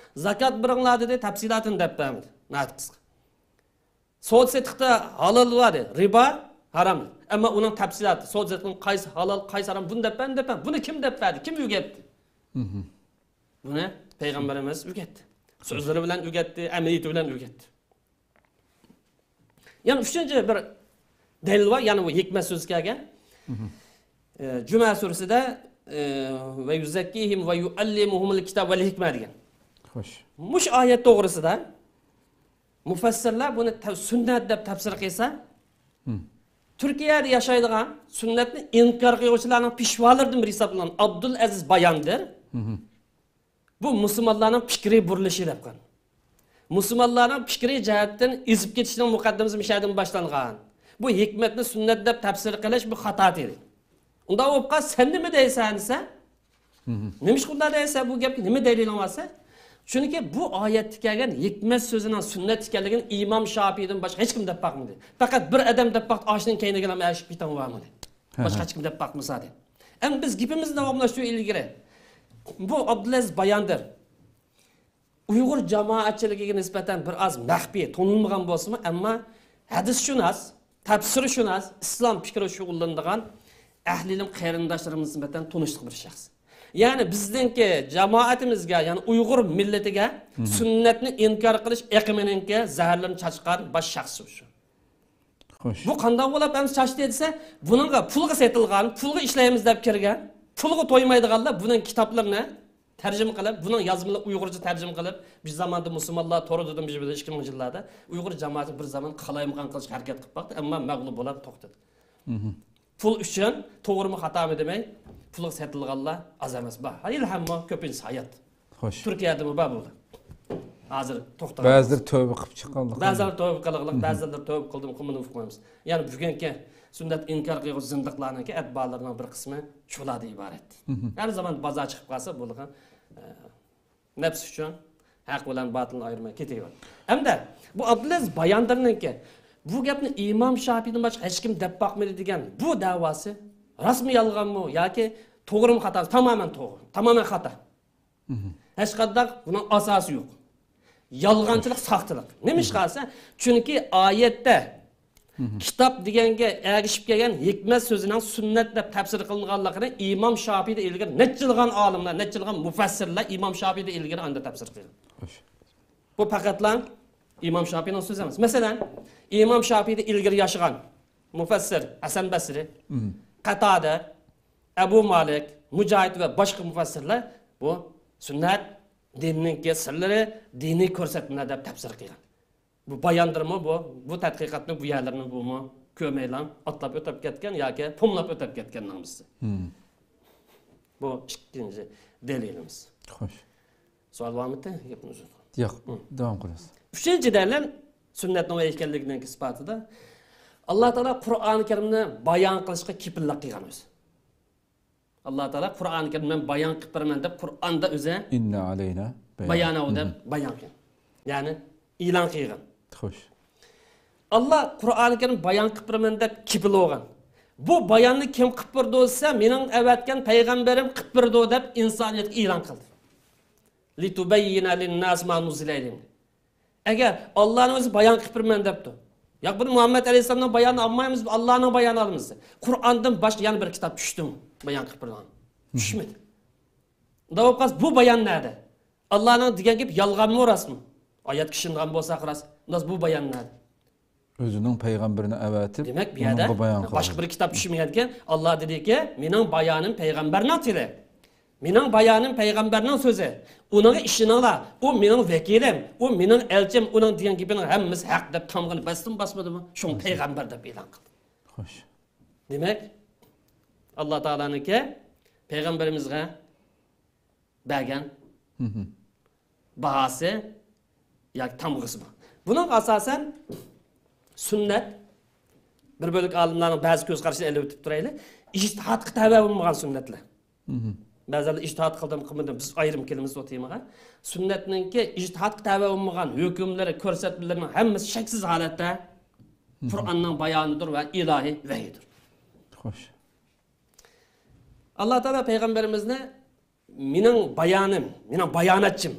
زاكات بېرىڭلار دېدى، تەپسىلاتىنى دەپ بەرمىدى. ناھايىتى قىسقا. سودا سېتىقتا ھالال بار دېدى، رىبا ھارام دېدى. ئەمما ئۇنىڭ تەپسىلاتى، سودا سېتىقنىڭ قايسى ھالال، قايسى ھارام، بۇنى دەپ بەرمىدى، دەپ بەرمىدى. بۇنى كىم دەپ بەردى، كىم ئۆگەتتى؟ بۇنى پەيغەمبىرىمىز ئۆگەتتى. سۆزلىرى بىلەن ئۆگەتتى، ئەمەلىيىتى بىلەن ئۆگەتتى. يەنە ئۈچىنچى بىر دەلىل بار، يەنە بۇ ھېكمەت سۆزى كەلگەن. ئە، جۈمە سۈرىسىدە، ئە، «ۋە يۇزەككىھىم ۋە يۇئەللىمۇھۇمۇل كىتاب ۋەل ھېكمە» دېگەن. خوش. مۇشۇ ئايەت توغرىسىدا مۇفەسسىرلەر بۇنى تە-، سۈننەت دەپ تەپسىر قىلسا، تۈركىيەدە ياشايدىغان سۈننەتنى ئىنكار قىلغۇچىلارنىڭ پېشۋالىرىدىن بىر ھېسابلانغان ئابدۇل ئەزىز باياندىر. بۇ مۇسۇلمانلارنىڭ پىكرى بۇرۇلۇشى دەپ قارىدى. مۇسۇلمانلارنىڭ پىكرى جەھەتتىن ئېزىپ كېتىشنىڭ مۇقەددىمىسى مۇشۇ يەردىن باشلانغان. بۇ ھېكمەتنى سۈننەت دەپ تەپسىر قىلىش بۇ خاتا دېدى. ئۇنداق بولۇپ قالسا، سەن نېمە دەيسەن دېسە، نېمىشقا ئۇنداق دەيسەن، بۇ گەپكە نېمە دەلىلىڭ بار دېسە، چۈنكى بۇ ئايەتتە كەلگەن ھېكمەت سۆزىنىڭ سۈننەت ئىكەنلىكىنى ئىمام شاپىيدىن باشقا ھېچكىم دەپ باقمىدى. پەقەت بىر ئادەم دەپ باقتى، ئاشۇنىڭ كەينىگىلا ئەگىشىپ كېتىڭ بارمىدى. باشقا ھەركىم دەپ باقمىسا دەپ. ئەمدى بىز گېپىمىزنى داۋاملاشتۇرۇپ ئىلگىرى. بۇ ئابدۇلئەزىز باياندىر ئۇيغۇر جامائەتچىلىكىگە نىسبەتەن بىر ئاز مەخپىي، تونۇلمىغان بولسىمۇ، ئەمما ھەدىسشۇناس، تەپسىرشۇناس، ئىسلام پىكرى شۇغۇللىنىدىغان ئەھلى ئىلىم قېرىنداشلىرىمىز نىسبەتەن تونۇشلۇق بىر شەخس. يەنى بىزنىڭكى جامائىتىمىزگە، يەنى ئۇيغۇر مىللىتىگە سۈننەتنى ئىنكار قىلىش ئېقىمىنىڭكى زەھەرلىرىنى چاچقان باش شەخس شۇ. خوش. بۇ قانداق بولۇپ ئەمسە چاچتى دېسە، بۇنىڭغا پۇلغا سېتىلغان، پۇلغا ئىشلەيمىز دەپ كىرگەن، پۇلغا تويمايدىغانلار بۇنىڭ كىتابلىرىنى تەرجىمە قىلىپ، بۇنىڭ يازمىلىرى ئۇيغۇرچە تەرجىمە قىلىپ، بىر زاماندا مۇسۇلمانلار تورى دېدىم، بىر ئىككى مىڭىنچى يىللاردا ئۇيغۇر جامائىتى بىر زامان قالايمىقان قىلىشقا ھەرىكەت قىلىپ باقتى، ئەمما مەغلۇپ بولۇپ توختىدى. پۇل ئۈچۈن توغرىمۇ خاتامۇ دېمەي، پۇلغا سېتىلغانلار ئاز ئەمەس، بار. ھېلىھەممە كۆپىنچىسى ھايات. خوش. تۈركىيەدىمۇ بار بۇلار. ھازىر توختىغان. بەزىلىرى تۆۋبە قىلىپ چىققانلىق. بەزىلىرى تۆۋبە قىلغانلىق، بەزىلىرى تۆۋبە قىلدىمۇ قىلمىدىمۇ ئۇقمايمىز. يەنى بۈگۈنكى سۈننەت ئىنكار قىلغۇچى زىندىقلارنىڭكى ئەتبالىرىنىڭ بىر قىسمى شۇلاردىن ئىبارەت. ھەر زامان بازار چىقىپ قالسا بۇلارغا، ئە، نەپس ئۈچۈن ھەق بىلەن باتىلنى ئايرىماي كېتىۋېرىدۇ. ھەمدە بۇ ئابدۇلئەزىز باياندىرنىڭكى بۇ گەپنى ئىمام شاپىيدىن باشقا ھېچكىم دەپ باقمىدى دېگەن بۇ دەۋاسى راستمۇ يالغانمۇ ياكى توغرىمۇ خاتامۇ؟ تامامەن توغرا، تامامەن خاتا. ھېچقانداق بۇنىڭ ئاساسى يوق. يالغانچىلىق، ساختىلىق. نېمىشقا دېسە، چۈنكى ئايەتتە كىتاب دېگەنگە ئەگىشىپ كەلگەن ھېكمەت سۆزىنىڭ سۈننەت دەپ تەپسىر قىلىنغانلىقىنى ئىمام شاپىيدىن ئىلگىرى نەچچىلىغان ئالىملار، نەچچىلىغان مۇفەسسىرلەر ئىمام شاپىيدىن ئىلگىرى ئاندىن تەپسىر قىلغان. خوش. بۇ پەقەتلا ئىمام شاپىينىڭ سۆزى ئەمەس. مەسىلەن، ئىمام شاپىيدىن ئىلگىرى ياشىغان مۇفەسسىر ھەسەن بەسرى، قاتادە، ئەبۇ مالىك، مۇجاھىد ۋە باشقا مۇفەسسىرلەر بۇ سۈننەت، دىننىڭكى سىرلىرى، دىنىي كۆرسەتمىلەر دەپ تەپسىر قىلغان. بۇ باياندىرمۇ بۇ، بۇ تەتقىقاتنى بۇ يەرلىرىنى بۇمۇ كۆرمەيلا ئاتلاپ ئۆتۈپ كەتكەن ياكى پوملاپ ئۆتۈپ كەتكەننىڭ بىرسى. بۇ ئىككىنچى دەلىلىمىز. خوش. سوئال بارمىدى؟ گەپنى ئۈزۈپ. ياق، داۋام قىلىمىز. ئۈچىنچى دەلىل سۈننەتنىڭ ۋەھىي ئىكەنلىكىنىڭ ئىسپاتىدا ئاللا تائالا قۇرئانى كەرىمنى بايان قىلىشقا كېپىللىك قىلغان ئۆزى. ئاللا تائالا قۇرئانى كەرىمنى مەن بايان قىلىپ بېرىمەن دەپ قۇرئاندا ئۆزى ئىننا ئەلەينا بايانەھۇ دەپ بايان قىلغان. يەنى ئېلان قىلغان. خوش. ئاللا قۇرئانى كەرىم بايان قىلىپ بېرىمەن دەپ كېپىل بولغان. بۇ باياننى كىم قىلىپ بېرىدۇ دېسە، مېنىڭ ئەۋەتكەن پەيغەمبىرىم قىلىپ بېرىدۇ دەپ ئىنسانىيەتكە ئېلان قىلدى. لىتۇبەييىنە لىنناسى ما نۇززىلە ئىلەيھىم. ئەگەر ئاللانىڭ ئۆزى بايان قىلىپ بېرىمەن دەپتۇ. ياق، بۇنى مۇھەممەد ئەلەيھىسسالامنىڭ بايانىنى ئالمايمىز، بىز ئاللانىڭ بايانىنى ئالىمىز. قۇرئاندىن باشقا يەنە بىر كىتاب چۈشتىمۇ؟ بايان قىلىپ بېرىدىغان. چۈشمىدى. ئۇنداق بولۇپ قالسا، بۇ بايان نەدە؟ ئاللانىڭ دېگەن گېپى يالغانمۇ، راستمۇ؟ ئايەتكە ئىشىنىدىغان بولساق راست. ئۇنداق بۇ بايان نەدە؟ ئۆزىنىڭ پەيغەمبىرىنى ئەۋەتىپ، دېمەك، بۇ يەردە ئۇنىڭغا بايان باشقا قىلدى. بىر كىتاب چۈشمىگەنكەن، ئاللا دېدىكى، مېنىڭ بايانىم پەيغەمبەرنىڭ تىلى. مېنىڭ بايانىم پەيغەمبەرنىڭ سۆزى. ئۇنىڭغا ئىشىنىڭلار. ئۇ مېنىڭ ۋەكىلىم، ئۇ مېنىڭ ئەلچىم، ئۇنىڭ دېگەن گېپىنىڭ ھەممىسى ھەق دەپ تامغىنى باستىمۇ باسمىدىمۇ؟ شۇڭا پەيغەمبەر دەپ ئېلان قىلدى. خوش. دېمەك، ئاللا تائالانىڭكى پەيغەمبىرىمىزگە بەرگەن باھاسى ياكى تامغىسى بار. بۇنىڭغا ئاساسەن سۈننەت، بىر بۆلەك ئالىملارنىڭ بەزى كۆز قارىشىنى ئېلىۋېتىپ تۇرايلى، ئىجتىھادقا تەۋە بولمىغان سۈننەتلەر. بەزىلەر ئىجتىھاد قىلدىم، قىلمىدىم، بىز ئايرىم كېلىمىز ئۇ تېمىغا. سۈننەتنىڭكى ئىجتىھادقا تەۋە بولمىغان ھۆكۈملىرى، كۆرسەتمىلىرىنىڭ ھەممىسى شەكسىز ھالەتتە قۇرئاننىڭ بايانىدۇر ۋە ئىلاھىي ۋەھىيدۇر. خوش. ئاللا تائالا پەيغەمبىرىمىزنى مېنىڭ بايانىم، مېنىڭ باياناتچىم،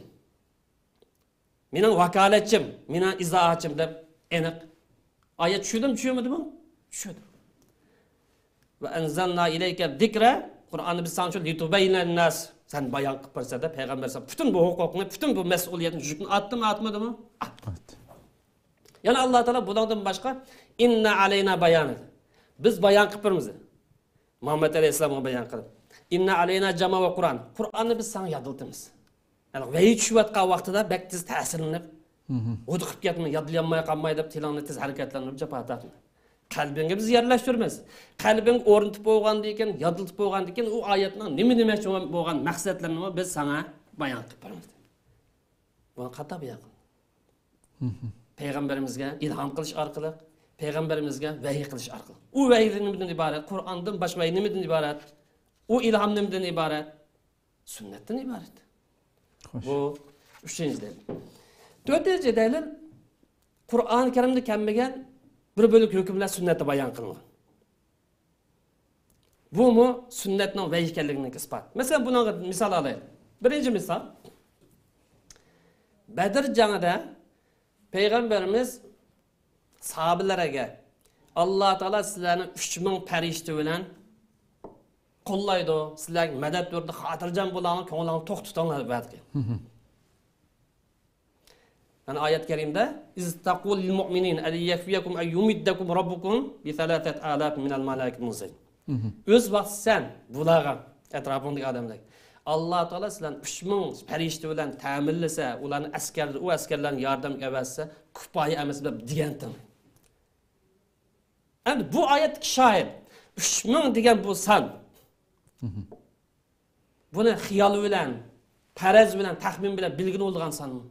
مېنىڭ ۋاكالەتچىم، مېنىڭ ئىزاھاتچىم دەپ ئېنىق ئايەت چۈشۈردىمۇ، چۈشۈرمىدىمۇ؟ چۈشۈردى. ۋە ئەنزەلنا ئىلەيكە زىكرە، قۇرئاننى بىز ساڭا چۈشۈردۇق، لىتۇبەييىنە لىنناس، سەن بايان قىلىپ بەرسەن دەپ پەيغەمبەر سەن پۈتۈن بۇ ھوقۇقنى، پۈتۈن بۇ مەسئۇلىيەتنى، يۈكنى ئاتتىمۇ، ئاتمىدىمۇ؟ ئاتتى. ئاتتى. يەنە ئاللا تائالا بۇنىڭدىن باشقا، ئىننە ئەلەينا بايانە، بىز بايان قىلىپ بېرىمىز. مۇھەممەد ئەلەيھىسسالامغا بايان قىلىپ، ئىننە ئەلەينا جەمئە ۋە قۇرئان، قۇرئاننى بىز ساڭا يادلىتىمىز. يەنى ۋەھىي چۈشۈۋاتقان ۋاقتىدا بەك تېز تەسىرلىنىپ، ھودۇقۇپ كەتمە، يادلىيالماي قالماي دەپ تىلىڭنى تېز ھەرىكەتلەندۈرۈپ جاپا تارتما. قەلبىڭگە بىز يەرلەشتۈرىمىز. قەلبىڭگە ئورنىتىپ بولغاندىن كېيىن، يادلىتىپ بولغاندىن كېيىن، ئۇ ئايەتنىڭ نېمە دېمەكچى بولغان مەقسەتلىرىنىمۇ بىز ساڭا بايان قىلىپ بېرىمىز. بۇنى قانداق بايان قىلدى؟ پەيغەمبىرىمىزگە ئىلھام قىلىش ئارقىلىق، پەيغەمبىرىمىزگە ۋەھىي قىلىش ئارقىلىق. ئۇ ۋەھىي نېمىدىن ئىبارەت؟ قۇرئاندىن باشقا ۋەھىي نېمىدىن ئىبارەت؟ ئۇ ئىلھام نېمىدىن ئىبارەت؟ سۈننەتتىن ئىبارەت. خوش. بۇ ئۈچىنچى دەلىل. تۆتىنچى دەلىل، قۇرئان كەرىمدە كەلمىگەن بىر بۆلەك ھۆكۈملەر سۈننەتتە بايان قىلىنغان. بۇمۇ سۈننەتنىڭ ۋەھىي ئىكەنلىكىنىڭ ئىسپاتى. مەسىلەن، بۇنىڭغا مىسال ئالايلى. بىرىنچى مىسال، بەدر جەڭىدە پەيغەمبىرىمىز ساھابىلەرگە، «ئاللا تائالا سىلەرنى ئۈچ مىڭ پەرىشتە بىلەن قوللايدۇ، سىلەرگە مەدەت بېرىدۇ، خاتىرجەم بولۇڭلار، كۆڭلۈڭلارنى توق تۇتۇڭلار» دەپ بەردى. يەنى ئايەت كەرىمدە، «ئىز تەقۇلۇ لىل مۇئمىنىنە ئەلەن يەكفىيەكۇم ئەن يۇمدەكۇم رەببۇكۇم بىسەلاسەتى ئالاف مىنەل مەلائىكەتى مۇنزىلىن.» ئۆز ۋاقتىدا سەن بۇلارغا، ئەتراپىڭدىكى ئادەملەرگە، «ئاللا تائالا سىلەرنى ئۈچ مىڭ پەرىشتە بىلەن تەمىنلىسە، ئۇلارنى ئەسكەردە، ئۇ ئەسكەرلەرنى ياردەمگە ئەۋەتسە، كۇپايە ئەمەسمۇ» دەپ دېگەنتىڭ. ئەمدى بۇ ئايەتتىكى شاھىت، ئۈچ مىڭ دېگەن بۇ سان. بۇنى خىيال بىلەن، پەرەز بىلەن، تەخمىن بىلەن بىلگىلى بولىدىغان سانمۇ؟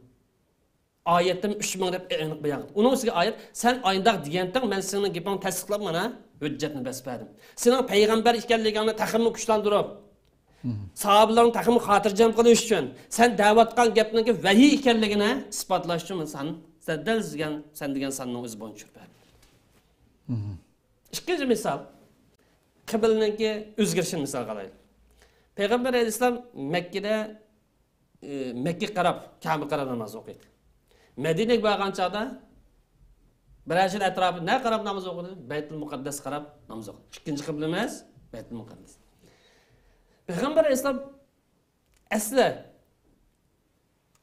ئايەتتىن ئۈچ مىڭ دەپ ئېنىق بايان قىلدى. ئۇنىڭ ئۈستىگە ئايەت، سەن ئاينداق دېگەنتىڭ، مەن سېنىڭ گېپىڭنى تەستىقلاپ، مانا، ھۆججەتنى بېسىپ بەردىم. سېنىڭ پەيغەمبەر ئىكەنلىكىڭنى تېخىمۇ كۈچلەندۈرۈپ، ساھابىلەرنى تېخىمۇ خاتىرجەم قىلىش ئۈچۈن، سەن دەۋاتقان گەپنىڭكى ۋەھىي ئىكەنلىكىنى ئىسپاتلاش ئۈچۈن مانا سەن، سەن دەل دېگەن، سەن دېگەن ساننىڭ ئۆزى بويىچە چۈشۈرۈپ بەردىم. ئىككىنچى مىسال، قىبلىنىڭكى ئۆزگىرىشىنى مىسالغا ئالايلى. پەيغەمبەر ئەلەيھىسسالام مەككىدە، ئى، مەككىگە قاراپ، كەبىگە قاراپ ناماز ئوقۇيدۇ. مەدىنىگە بارغان چاغدا بىرەر يىل ئەتراپىدا نەگە قاراپ ناماز ئوقۇدى؟ بەيتۇل مۇقەددەسكە قاراپ ناماز ئوقۇدى. ئىككىنچى قىبلىمىز بەيتۇل مۇقەددەس. پەيغەمبەر ئەلەيھىسسالام ئەسلى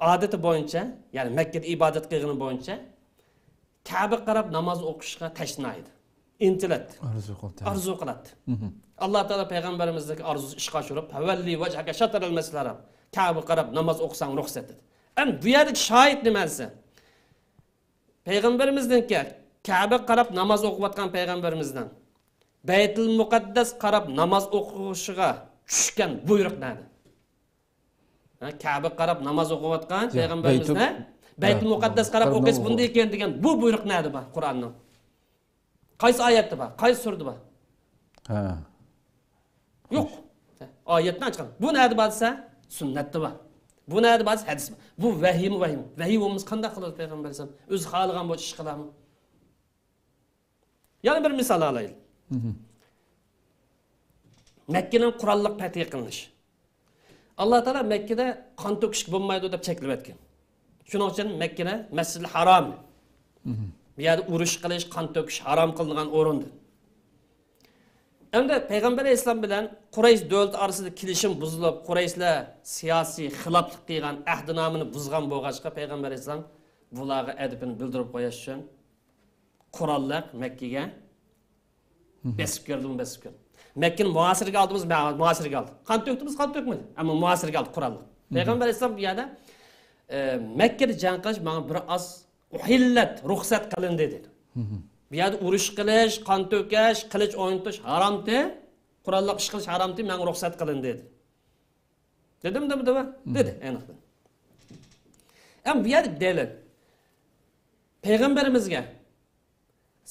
ئادىتى بويىچە، يەنى مەككىدە ئىبادەت قىلغىنى بويىچە، كەبىگە قاراپ ناماز ئوقۇشقا تەشنا ئىدى. ئىنتىلەتتى. ئارزۇ قىلاتتى. ئارزۇ قىلاتتى. ئاللا تائالا پەيغەمبىرىمىزنىڭكى ئارزۇسى ئىشقا ئاشۇرۇپ، «فەۋەللى ۋەجھەكە شەترەل مەسجىدىل ھارام»، كەبىگە قاراپ ناماز ئوقۇساڭ رۇخسەت دېدى. ئەمدى بۇ يەردىكى شاھىت نېمىسى؟ پەيغەمبىرىمىزنىڭكى، كەبىگە قاراپ ناماز ئوقۇۋاتقان پەيغەمبىرىمىزنىڭ بەيتۇل مۇقەددەس قاراپ ناماز ئوقۇشىغا چۈشكەن بۇيرۇق نەدە؟ ھە، كەبىگە قاراپ ناماز ئوقۇۋاتقان پەيغەمبىرىمىزنى بەيتۇل مۇقەددەس قاراپ ئوقۇيسىز بۇندىن كېيىن دېگەن بۇ بۇيرۇق نەدە بار قۇرئاننىڭ؟ قايسى ئايەتتە بار؟ قايسى سۈرىدە بار؟ ھە. يوق. ئايەتنى ئاچقان. بۇ نەدە بار دېسە، سۈننەتتە بار. بۇ نەدە بار؟ ھەدىس بار. بۇ ۋەھىيمۇ ۋەھىيمۇ؟ ۋەھىي بولمىسا قانداق قىلىدۇ پەيغەمبەر ئەلەيھىسسالام؟ ئۆزى خالىغان بويىچە ئىش قىلارمۇ؟ يەنە بىر مىسال ئالايلى. مەككىنىڭ قوراللىق پەتھى قىلىنىش. ئاللا تائالا مەككىدە قان تۆكۈشكە بولمايدۇ دەپ چەكلىۋەتكەن. شۇنىڭ ئۈچۈن مەككىنى مەسجىدىل ھارام، بۇ يەردە ئۇرۇش قىلىش، قان تۆكۈش ھارام قىلىنغان ئورۇندۇر. ئەمدى پەيغەمبەر ئەلەيھىسسالام بىلەن قۇرەيش دۆلىتى ئارىسىدا كېلىشىم بۇزۇلۇپ، قۇرەيشلەر سىياسىي خىلاپلىق قىلغان ئەھدىنامىنى بۇزغان بولغاچقا، پەيغەمبەر ئەلەيھىسسالام بۇلارغا ئەدىپىنى بىلدۈرۈپ قويۇش ئۈچۈن قوراللىق مەككىگە بېسىپ كىردىمۇ بېسىپ كىردى. مەككىنى مۇھاسىرىگە ئالدىمىز، مۇھاسىرىگە ئالدى. قان تۆكتىمىز، قان تۆكمىدى. ئەمما مۇھاسىرىگە ئالدى قوراللىق. پەيغەمبەر ئەلەيھىسسالام بۇ يەردە، ئە، مەككىدە جەڭ قىلىش ماڭا بىر ئاز ئۇھىللەت، رۇخسەت قىلىندى دېدى. بۇ يەردە ئۇرۇش قىلىش، قان تۆكۈش، قىلىچ ئوينىتىش ھارامتى، قوراللىق ئىش قىلىش ھارامتى، ماڭا رۇخسەت قىلىندى دېدى. دېدىم، دېمىدىم؟ دېدى، ئېنىقتىن. ئەمما بۇ يەردە دەلىل. پەيغەمبىرىمىزگە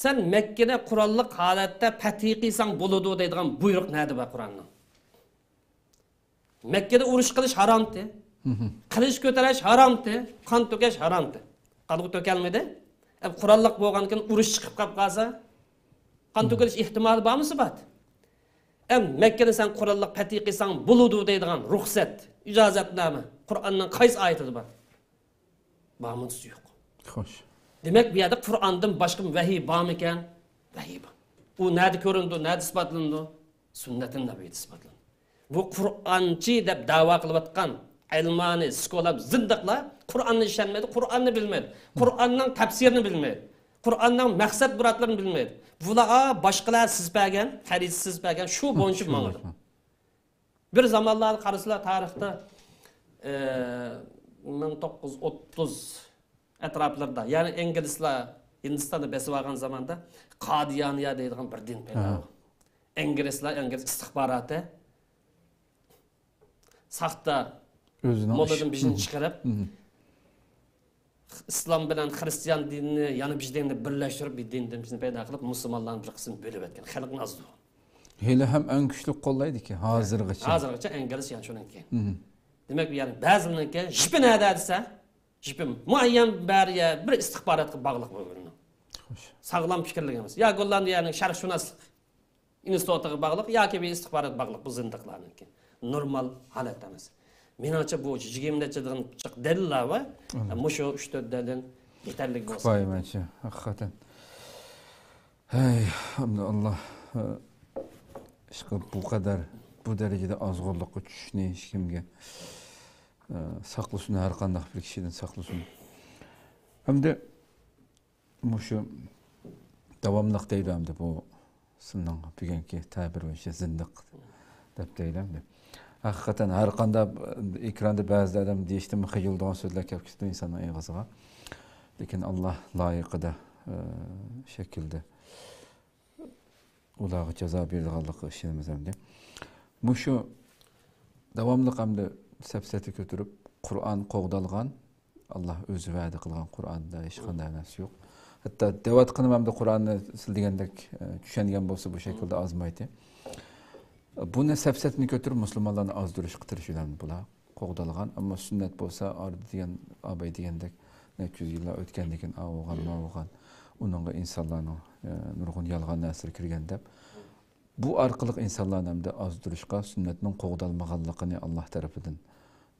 سەن مەككىنى قوراللىق ھالەتتە پەتھى قىلساڭ بولىدۇ دەيدىغان بۇيرۇق نەدە بار قۇرئاننىڭ؟ مەككىدە ئۇرۇش قىلىش ھارامتى. قىلىچ كۆتۈرۈش ھارامتى. قان تۆكۈش ھارامتى. قانغا تۆكەلمىدى. ئەم، قوراللىق بولغاندىكىن ئۇرۇش چىقىپ قاپ قالسا، قان تۆكۈلۈش ئېھتىمالى بارمۇ سىبات؟ ئەم، مەككىنى سەن قوراللىق پەتھى قىلساڭ بولىدۇ دەيدىغان رۇخسەت، ئىجازەتنامە قۇرئاننىڭ قايسى ئايىتىدە بار؟ بارمۇ دېسە يوق. خوش. دېمەك، بۇ يەردە قۇرئاندىن باشقا ۋەھىي بارمىكەن؟ ۋەھىي بار. ئۇ نەدە كۆرۈنىدۇ، نەدە ئىسپاتلىنىدۇ؟ سۈننەتىن نەبىيدە ئىسپاتلىنىدۇ. بۇ قۇرئانچى دەپ دەۋا قىلىۋاتقان ئەلمانى، سكولاپ، زىندىقلار قۇرئاننى ئىشەنمەيدۇ، قۇرئاننى بىلمەيدۇ، قۇرئاننىڭ تەپسىرىنى بىلمەيدۇ، قۇرئاننىڭ مەقسەت مۇرادلىرىنى بىلمەيدۇ. بۇلار باشقىلار سىزىپ بەرگەن، خەرىتە سىزىپ بەرگەن، شۇ بويىچە ماڭىدۇ. بىر زامانلاردا قارىسىلا تارىختا، ئە، مىڭ توققۇز يۈز ئوتتۇز ئەتراپلىرىدا، يەنى ئىنگلىزلار ھىندىستاننى بېسىپ ئالغان زاماندا قادىيانىيە دەيدىغان بىر دىن پەيدا بولغان. ئىنگلىزلار، ئىنگلىز ئىستىخباراتى ساختا موللىدىن بىر دىن چىقىرىپ، ئىسلام بىلەن خرىستىيان دىنىنى يەنە بىر دىننى بىرلەشتۈرۈپ، بىر دىندىن بىر دىن پەيدا قىلىپ، مۇسۇلمانلارنى بىر قىسىم بۆلۈۋەتكەن. خەلقنى ئازدۇرغان. ھېلىھەم ئەڭ كۈچلۈك قوللايدىكى، ھازىرغىچە. ھازىرغىچە ئىنگلىز يەنە شۇنىڭكى. دېمەك، يەنى بەزىلىرىنىڭكى ژىپى نەدە دېسە، ژىپى مۇئەييەن بىر، بىر ئىستىخباراتقا باغلىق بولغىنى. خوش. ساغلام پىكىرلىك ئەمەس. يا گوللاندىيەنىڭ شەرقشۇناسلىق ئىنستىتۇتىغا باغلىق ياكى بىر ئىستىخباراتقا باغلىق، بۇ زىندىقلارنىڭكى. نورمال ھالەت ئەمەس. مېنىڭچە بۇ يىگىرمە نەچچە دېگەن جىق دەلىللار بار. مم. مۇشۇ ئۈچ تۆت دەلىل يېتەرلىك بولسا. كۇپايە مەنچە، ھەقىقەتەن. ھەي، ئەمدى ئاللا، ئىشقىلىپ بۇ قەدەر، بۇ دەرىجىدە ئازغۇنلۇققا چۈشۈشنى ھېچكىمگە، ساقلىسۇن، ھەر قانداق بىر كىشىدىن ساقلىسۇن. ئەمدى مۇشۇ داۋاملىق دەيدۇ ئەمدى بۇ سىزنىڭ بۈگۈنكى تەبىر بويىچە زىندىق دەپ دەيدۇ ئەمدى. ھەقىقەتەن ھەر قانداق ئېكراندا بەزىدە ئادەم دېيىشتىنمۇ خىجىلىدىغان سۆزلەر كەپ كېتىدۇ ئىنساننىڭ ئېغىزىغا. لېكىن ئاللا لايىقىدا، ئە، شەكىلدە ئۇلارغا جازا بېرىدىغانلىقىغا ئىشىنىمىز ئەمدى. مۇشۇ داۋاملىق ئەمدى سەپسەتە كۆتۈرۈپ، قۇرئان قوغدالغان، ئاللا ئۆزى ۋەدە قىلغان قۇرئاندا ھېچقانداق نەرسە يوق. ھەتتا دەۋاتقىنىم ئەمدى قۇرئاننى سىز دېگەندەك، ئە، چۈشەنگەن بولسا بۇ شەكىلدە ئازمايتتى. بۇنى سەپسەتىنى كۆتۈرۈپ مۇسۇلمانلارنى ئازدۇرۇشقا تىرىشىدۇ ئەمدى بۇلار. قوغدالغان، ئەمما سۈننەت بولسا ئارىدا دېگەن ئاباي دېگەندەك نەچچە يۈز يىللار ئۆتكەندىن كېيىن ئاۋۇ بولغان، ماۋۇ بولغان، ئۇنىڭغا ئىنسانلارنىڭ، ئە، نۇرغۇن يالغان نەرسىلىرى كىرگەن دەپ، بۇ ئارقىلىق ئىنسانلارنى ئەمدى ئازدۇرۇشقا، سۈننەتنىڭ قوغدالمىغانلىقىنى، ئاللا تەرىپىدىن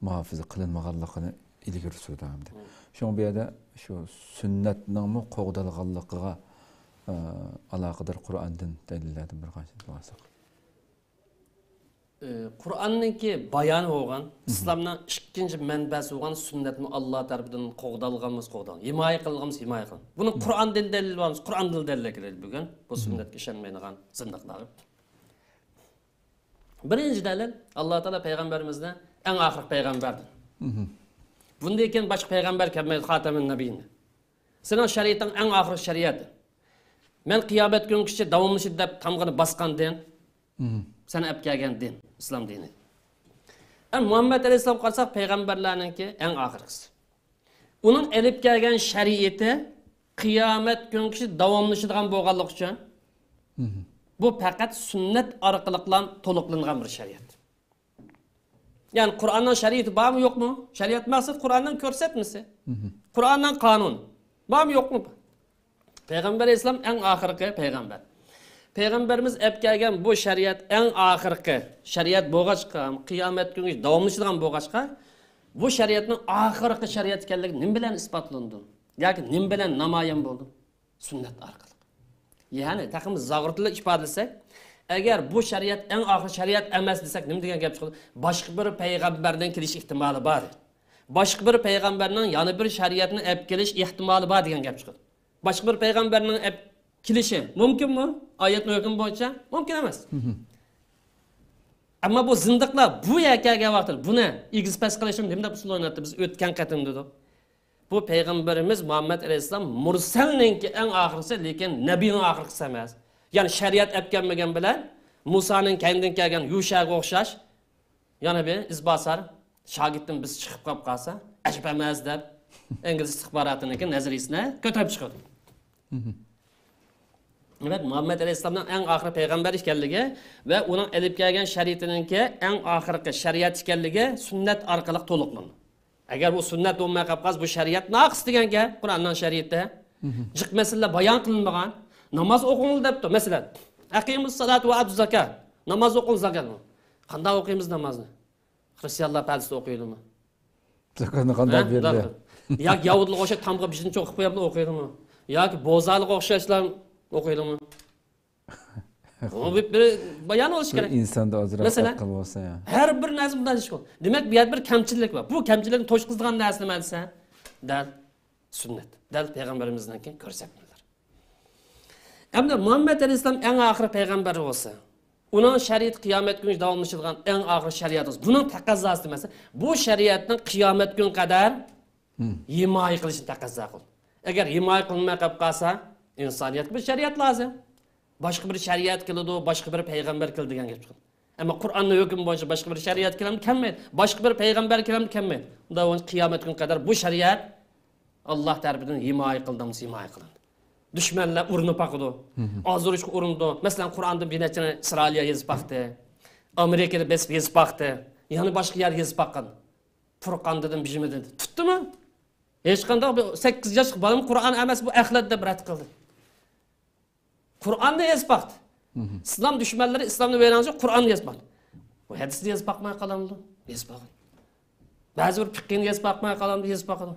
مۇھاپىزە قىلىنمىغانلىقىنى ئىلگىرى سۈرىدۇ ئەمدى. شۇڭا بۇ يەردە شۇ سۈننەتنىڭمۇ قوغدالغانلىقىغا، ئە، ئالاقىدار قۇرئاندىن دەلىللەردىن بىر قانچىنى ئالساق. ئى، قۇرئاننىڭكى بايانى بولغان، ئىسلامنىڭ ئىككىنچى مەنبەسى بولغان سۈننەتمۇ ئاللا تەرىپىدىن قوغدالغانمىز، قوغدالغان. ھىمايە قىلغانمىز، ھىمايە قىلغان. بۇنى قۇرئاندىن دەلىل بارمىز، قۇرئاندىن دەلىل كېلىدۇ بۈگۈن. بۇ سۈننەتكە ئىشەنمەيدىغان زىندىقلارغا. بىرىنچى دەلىل، ئاللا تائالا پەيغەمبىرىمىزنى ئەڭ ئاخىرقى پەيغەمبەر دېدى. بۇندىن كېيىن باشقا پەيغەمبەر كەلمەيدۇ، خاتەمۇن نەبىيين. سېنىڭ شەرىئىتىڭ ئەڭ ئاخىرقى شەرىئەت. مەن قىيامەت كۈنگىچە داۋاملىشىدۇ دەپ تامغىنى باسقان دىن، سەن ئەپ كەلگەن دىن، ئىسلام دىنى. ئەم مۇھەممەد ئەلەيھىسسالامغا قارىساق، پەيغەمبەرلەرنىڭكى ئەڭ ئاخىرقىسى. ئۇنىڭ ئېلىپ كەلگەن شەرىئىتى قىيامەت كۈنگىچە داۋاملىشىدىغان بولغانلىقى ئۈچۈن، بۇ پەقەت سۈننەت ئارقىلىقلا تولۇقلىنغان بىر شەرىئەت. يەنى قۇرئاننىڭ شەرىئىتى بارمۇ، يوقمۇ؟ شەرىئەت مەقسەت قۇرئاننىڭ كۆرسەتمىسى. قۇرئاننىڭ قانۇنى بارمۇ، يوقمۇ؟ پەيغەمبەر ئەلەيھىسسالام ئەڭ ئاخىرقى پەيغەمبەر. پەيغەمبىرىمىز ئەپ كەلگەن بۇ شەرىئەت ئەڭ ئاخىرقى شەرىئەت بولغاچقا، قىيامەت كۈنگىچە داۋاملىشىدىغان بولغاچقا، بۇ شەرىئەتنىڭ ئاخىرقى شەرىئەت ئىكەنلىكى نېمە بىلەن ئىسپاتلاندى؟ ياكى نېمە بىلەن نامايان بولدى؟ سۈننەت ئارقىلىق. يەنى تېخىمۇ زاغرا تىلدا ئىپادىلىسەك، ئەگەر بۇ شەرىئەت ئەڭ ئاخىرقى شەرىئەت ئەمەس دېسەك، نېمە دېگەن گەپ چىقىدۇ؟ باشقا بىر پەيغەمبەرنىڭ كېلىش ئېھتىمالى بار. باشقا بىر پەيغەمبەرنىڭ يەنە بىر شەرىئەتنى ئەپ كېلىش ئېھتىمالى بار دېگەن گەپ چىقىدۇ. باشقا بىر پەيغەمبەرنىڭ ئەپ كېلىشى مۇمكىنمۇ؟ ئايەتنىڭ ھۆكمى بويىچە مۇمكىن ئەمەس. ئەمما بۇ زىندىقلار بۇ يەرگە كەلگەن ۋاقىتتا بۇنى ئېگىز پەس قىلىشنىڭ نېمە دەپ ئۇسۇل ئويناتتى؟ بىز ئۆتكەن قېتىم دېدۇق. بۇ پەيغەمبىرىمىز مۇھەممەد ئەلەيھىسسالام مۇرسەلنىڭكى ئەڭ ئاخىرقىسى، لېكىن نەبىينىڭ ئاخىرقىسى ئەمەس. يەنى شەرىئەت ئەپ كەلمىگەن بىلەن مۇسانىڭ كەينىدىن كەلگەن يۇشەگە ئوخشاش يەنە بىر ئىزباسار شاگىرتتىن بىرسى چىقىپ قاپ قالسا، ئەجەب ئەمەس دەپ، ئىنگلىز ئىستىخباراتىنىڭكى نەزەرىيىسىنى كۆتۈرۈپ چىقىدۇ. دېمەك، مۇھەممەد ئەلەيھىسسالامنىڭ ئەڭ ئاخىرى پەيغەمبەر ئىكەنلىكى ۋە ئۇنىڭ ئېلىپ كەلگەن شەرىئىتىنىڭكى ئەڭ ئاخىرقى شەرىئەت ئىكەنلىكى سۈننەت ئارقىلىق تولۇقلىنىدۇ. ئەگەر بۇ سۈننەت بولماي قاپ قالسا، بۇ شەرىئەت ناقىس دېگەن گەپ، قۇرئاننىڭ شەرىئىتى. جىق مەسىلىلەر بايان قىلىنمىغان. ناماز ئوقۇڭلار دەپتۇ، مەسىلەن. ئەقىمۇس سالات ۋە ئاتۇز زاكات. ناماز ئوقۇڭ، زاكاتنى. قانداق ئوقۇيمىز نامازنى؟ خرىستىيانلار پەلسىپە ئوقۇيدۇمۇ؟ زاكاتنى قانداق ھە؟ بېرىدۇ؟ ياكى ياھۇدىيلارغا ئوخشاش تامغا بىژىن چوقۇپ قويۇپلا ئوقۇيدۇمۇ؟ ياكى بوزالىغا ئوخشاشلا ئوقۇيدۇمۇ؟ بۇ بىر بايان بولۇشى كېرەك. ئىنساندا ئازراق مەسىلەن، ئەقىل بولسا يا. ھەر بىر نەرسە بۇنداق ئىش بار. دېمەك، بۇ يەردە بىر كەمچىلىك بار. بۇ كەمچىلىكنى توشقۇزىدىغان نەرسە نېمە دېسە، دەل سۈننەت، دەل پەيغەمبىرىمىزنىڭكى كۆرسەتمىلىرى. ئەمدى مۇھەممەد ئەلەيھىسسالام ئەڭ ئاخىرى پەيغەمبەر بولسا، ئۇنىڭ شەرىئىتى قىيامەت كۈنى داۋاملىشىدىغان ئەڭ ئاخىرى شەرىئەت بولسا، بۇنىڭ تەقەززاسى دېمەسە، بۇ شەرىئەتنىڭ قىيامەت كۈنى قەدەر ھىمايە قىلىشنى تەقەززا قىلىدۇ. ئەگەر ھىمايە قىلىنماي قېلىپ قالسا، ئىنسانىيەتكە بىر شەرىئەت لازىم. باشقا بىر شەرىئەت كېلىدۇ، باشقا بىر پەيغەمبەر كېلىدۇ دېگەن گەپ چىقىدۇ. ئەمما قۇرئاننىڭ ھۆكمى بويىچە باشقا بىر شەرىئەت كېلەمدۇ؟ كەلمەيدۇ. باشقا بىر پەيغەمبەر كېلەمدۇ؟ كەلمەيدۇ. ئۇندا قىيامەت كۈنى قەدەر بۇ شەرىئەت ئاللاھ تەرىپىدىن ھىمايە قىلىندى، ھىمايە قىلىندى. دۈشمەنلەر ئۇرۇنۇپ باقىدۇ. ئازدۇرۇشقا ئۇرۇنىدۇ. مەسىلەن، قۇرئاندىن بىر نەچچىنى ئىسرائىلىيە يېزىپ باقتى. ئامېرىكىدا بېسىپ يېزىپ باقتى. يەنە باشقا يەر يېزىپ باققان. پۇرقان دېدىم، بىژىمى دېدى. تۇتتىمۇ؟ ھېچقانداق بىر سەككىز ياشلىق بالىمۇ قۇرئان ئەمەس، بۇ ئەخلەت دەپ رەت قىلدى. قۇرئاننى يېزىپ باقتى. ئىسلام دۈشمەنلىرى ئىسلامنى ۋەيران قىلىش، قۇرئاننى يېزىپ باقتى. بۇ ھەدىسنى يېزىپ باقماي قالامدۇ؟ يېزىپ باقىدۇ. بەزى بىر پىقىنى يېزىپ باقماي قالامدۇ؟ يېزىپ باقىدۇ.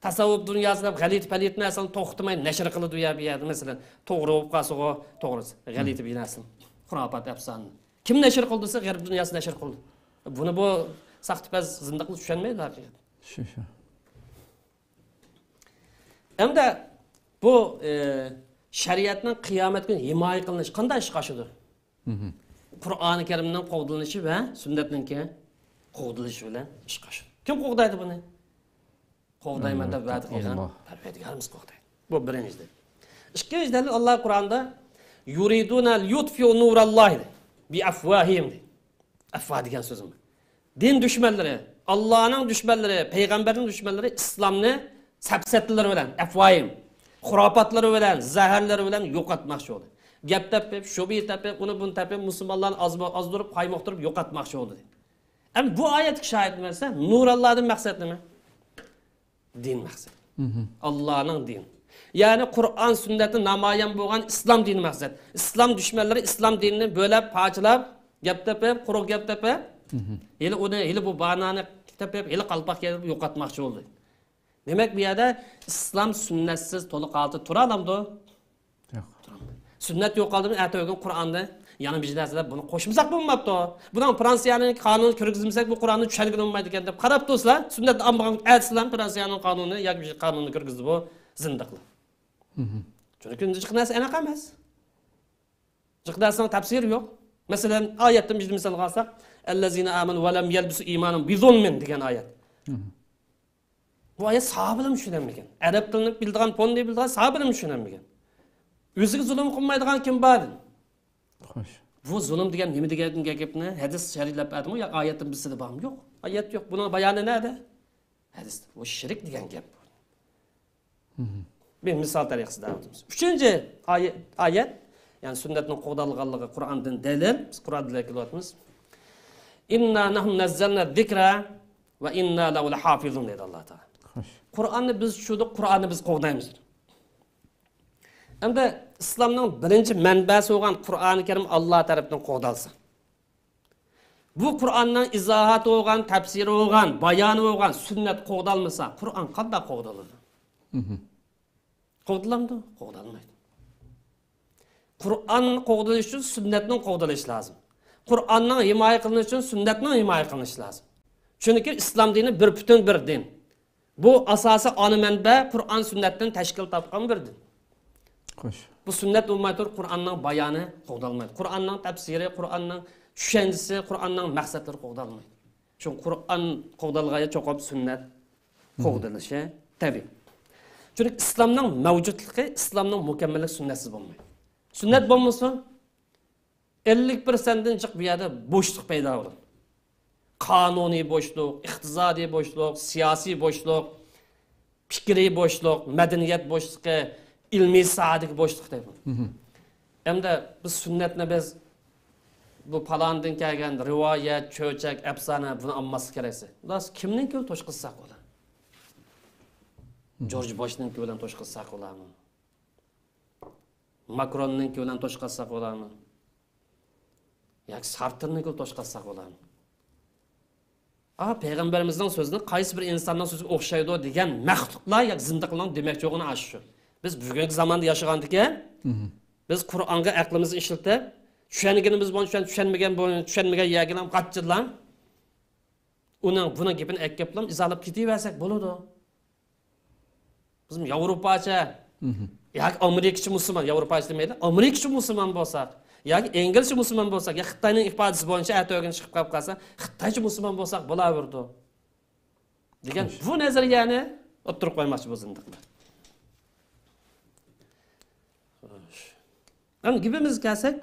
تەسەۋۋۇپ دۇنياسى دەپ غەلىتە پەلىتە نەرسىلەرنى توختىماي نەشر قىلىدۇ يا بۇ يەردە، مەسىلەن، توغرا بولۇپ قالسىغۇ، توغرىسى، غەلىتە بىر نەرسىنى، خۇراپات، ئەپسانىنى. كىم نەشر قىلدى دېسە، غەرب دۇنياسى نەشر قىلدى. بۇنى بۇ ساختىپەز زىندىقلار چۈشەنمەيدۇ ھەقىقەتەن. شۇ، شۇ. ئەمدى بۇ، ئى، شەرىئەتنىڭ قىيامەت كۈنى ھىمايە قىلىنىشى قانداق ئىشقا ئاشىدۇ؟ قۇرئانى كەرىمنىڭ قوغدىلىشى ۋە سۈننەتنىڭكى قوغدىلىشى بىلەن ئىشقا ئاشىدۇ. كىم قوغدايدۇ بۇنى؟ قوغدايمەن دەپ ۋەدە قىلغان پەرۋەردىگارىمىز قوغدايدۇ. بۇ بىرىنچى دەلىل. ئىككىنچى دەلىل، ئاللا قۇرئاندا يۇرىدۇنە ليۇتفىئۇ نۇراللاھى بىئەفۋاھىم دەيدۇ. ئەفۋا دېگەن سۆزىمۇ. دىن دۈشمەنلىرى، ئاللانىڭ دۈشمەنلىرى، پەيغەمبەرنىڭ دۈشمەنلىرى ئىسلامنى سەپسەتىلىرى بىلەن، ئەفۋاھىم، خۇراپاتلىرى بىلەن، زەھەرلىرى بىلەن يوقاتماقچى بولدى. گەپ تېپىپ، شۇبھە تېپىپ، ئۇنى بۇنى تېپىپ، مۇسۇلمانلارنى ئاز-، ئازدۇرۇپ، قايمۇقتۇرۇپ يوقاتماقچى بولدى. ئەمدى بۇ ئايەتتىكى شاھىت نېمە دېسە، نۇراللادىن مەقسەت نېمە؟ دىن مەقسەت. ئاللانىڭ دىنى. يەنى قۇرئان سۈننەتتە نامايان بولغان ئىسلام دىنى مەقسەت. ئىسلام دۈشمەنلىرى ئىسلام دىنىنى بۆلەپ، پارچىلاپ، گەپ تېپىپ، قۇرۇق گەپ تېپىپ، ھېلى ئۇنى، ھېلى بۇ بانانى تېپىپ، ھېلى قالپاق كىيدۈرۈپ يوقاتماقچى بولدى. دېمەك، بۇ يەردە ئىسلام سۈننەتسىز تولۇق ھالەتتە تۇرالامدۇ؟ يوق. سۈننەت يوقالدىمۇ، ئەتە ئۆگۈن قۇرئاندا يەنە بىر نەرسىلەر بۇنى قوشمىساق بولماپتۇ. بۇنىڭ فرانسىيەنىڭ قانۇنى كىرگۈزمىسەك، بۇ قۇرئاننى چۈشەنگىلى بولمايدىكەن دەپ قاراپ تۇرسىلا، سۈننەتنى ئالمىغان ئەتىسىلا فرانسىيەنىڭ قانۇنى ياكى بىر قانۇننى كىرگۈزدى بۇ زىندىقلار. چۈنكى جىق نەرسە ئېنىق ئەمەس. جىق نەرسىنىڭ تەپسىرى يوق. مەسىلەن، ئايەتتىن بىر مىسالغا ئالساق، ئەللەزىنە ئامەنۇ ۋە لەم يەلبىسۇ ئىمانەھۇم بىزۇلمىن دېگەن ئايەت. بۇ ئايەت ساھابىلەرمۇ چۈشىنەلمىگەن. ئەرەب تىلىنى بىلىدىغان، پوننى بىلىدىغان ساھابىلەرمۇ چۈشىنەلمىگەن. ئۆزىگە زۇلۇم قىلمايدىغان كىم بار؟ خوش. بۇ زۇلۇم دېگەن نېمە دېگەن گەپنى ھەدىس شەرھلەپ بەردىمۇ يا ئايەتتىن بىرسىدە بارمۇ؟ يوق. ئايەت يوق. بۇنىڭ بايانى نەدە؟ ھەدىستە. بۇ شىرك دېگەن گەپ. بىر مىسال تەرىقىسىدە ئۆتىمىز. ئۈچىنچى ئاي-، ئايەت، يەنى سۈننەتنىڭ قوغدالغانلىقى قۇرئاندىن دەلىل. بىز قۇرئان بىلەن كېلىۋاتىمىز. «ئىننا نەھنۇ نەززەلنە زىكرە ۋە ئىننا لەھۇ لەھافىزۇن» دەيدۇ ئاللا تائالا. خوش. قۇرئاننى بىز چۈشۈردۇق، قۇرئاننى بىز قوغدايمىز. ئەمدى ئىسلامنىڭ بىرىنچى مەنبەسى بولغان قۇرئانى كەرىم ئاللا تەرىپىدىن قوغدالسا، بۇ قۇرئاننىڭ ئىزاھاتى بولغان، تەپسىرى بولغان، بايانى بولغان سۈننەت قوغدالمىسا، قۇرئان قانداق قوغدىلىدۇ؟ مھم. قوغدىلامدۇ؟ قوغدالمايدۇ. قۇرئان قوغدىلىش ئۈچۈن سۈننەتنىڭ قوغدىلىشى لازىم. قۇرئاننىڭ ھىمايە قىلىنىشى ئۈچۈن سۈننەتنىڭ ھىمايە قىلىنىشى لازىم. چۈنكى ئىسلام دىنى بىر پۈتۈن بىر دىن. بۇ ئاساسىي ئانا مەنبە قۇرئان سۈننەتتىن تەشكىل تاپقان بىر دىن. خوش. بۇ سۈننەت بولماي تۇرۇپ قۇرئاننىڭ بايانى قوغدالمايدۇ. قۇرئاننىڭ تەپسىرى، قۇرئاننىڭ چۈشەنچىسى، قۇرئاننىڭ مەقسەتلىرى قوغدالمايدۇ. چۈنكى قۇرئان قوغدالغان يەر چوقۇم سۈننەت مھم. قوغدىلىشى تەبىئىي. چۈنكى ئىسلامنىڭ مەۋجۇتلۇقى، ئىسلامنىڭ مۇكەممەللىكى سۈننەتسىز بولمايدۇ. سۈننەت بولمىسا، ئەللىك پىرسەنتتىن جىق بۇ يەردە بوشلۇق پەيدا بولىدۇ. قانۇنىي بوشلۇق، ئىقتىسادىي بوشلۇق، سىياسىي بوشلۇق، پىكرىي بوشلۇق، مەدەنىيەت بوشلۇقى، ئىلمىي ساھەدىكى بوشلۇق دەيمەن. مھم. ئەمدى بىز سۈننەتنى بىز بۇ پالاندىن كەلگەن رىۋايەت، چۆچەك، ئەپسانە، بۇنى ئالماسلىق كېرەكسە. بۇلار كىمنىڭكىنى توشقۇزساق بولار؟ مھم. جورج بۇشنىڭكى بىلەن توشقۇزساق بولارمۇ؟ ماكروننىڭكى بىلەن توشقۇزساق بولارمۇ؟ ياكى سارتىرنىڭكىنى توشقۇزساق بولارمۇ؟ ئا، پەيغەمبىرىمىزنىڭ سۆزىنى قايسى بىر ئىنساننىڭ سۆزىگە ئوخشايدۇ دېگەن مەخلۇقلار ياكى زىندىقلارنىڭ دېمەكچى بولغىنى ئاشۇ شۇ. بىز بۈگۈنكى زاماندا ياشىغاندىكىن، مھم. بىز قۇرئانغا ئەقلىمىزنى ئىشلىتىپ، چۈشەنگىنىمىز بويىچە چۈشەن-، چۈشەنمىگەن بويىچە چۈشەنمىگەن يەرگىلا غاچچىلام ئۇنىڭ، بۇنىڭ گېپىنى ئەكەپلام ئىزاھلاپ كېتىۋەرسەك بولىدۇ. بىزمۇ ياۋروپاچە، مھم. ياكى ئامېرىكىچە مۇسۇلمان، ياۋروپاچە دېمەيلى، ئامېرىكىچە مۇسۇلمان بولساق، ياكى ئىنگلىزچە مۇسۇلمان بولساق، يا خىتاينىڭ ئىپادىسى بويىچە ئەتە ئۆگۈن چىقىپ قاپ قالسا، خىتايچە مۇسۇلمان بولساق بولاۋېرىدۇ. دېگەن خوش. بۇ نەزەرىيەنى ئوتتۇرىغا قويماقچى بۇ زىندىقلار. خوش. ئەمدى گېپىمىزگە كەلسەك،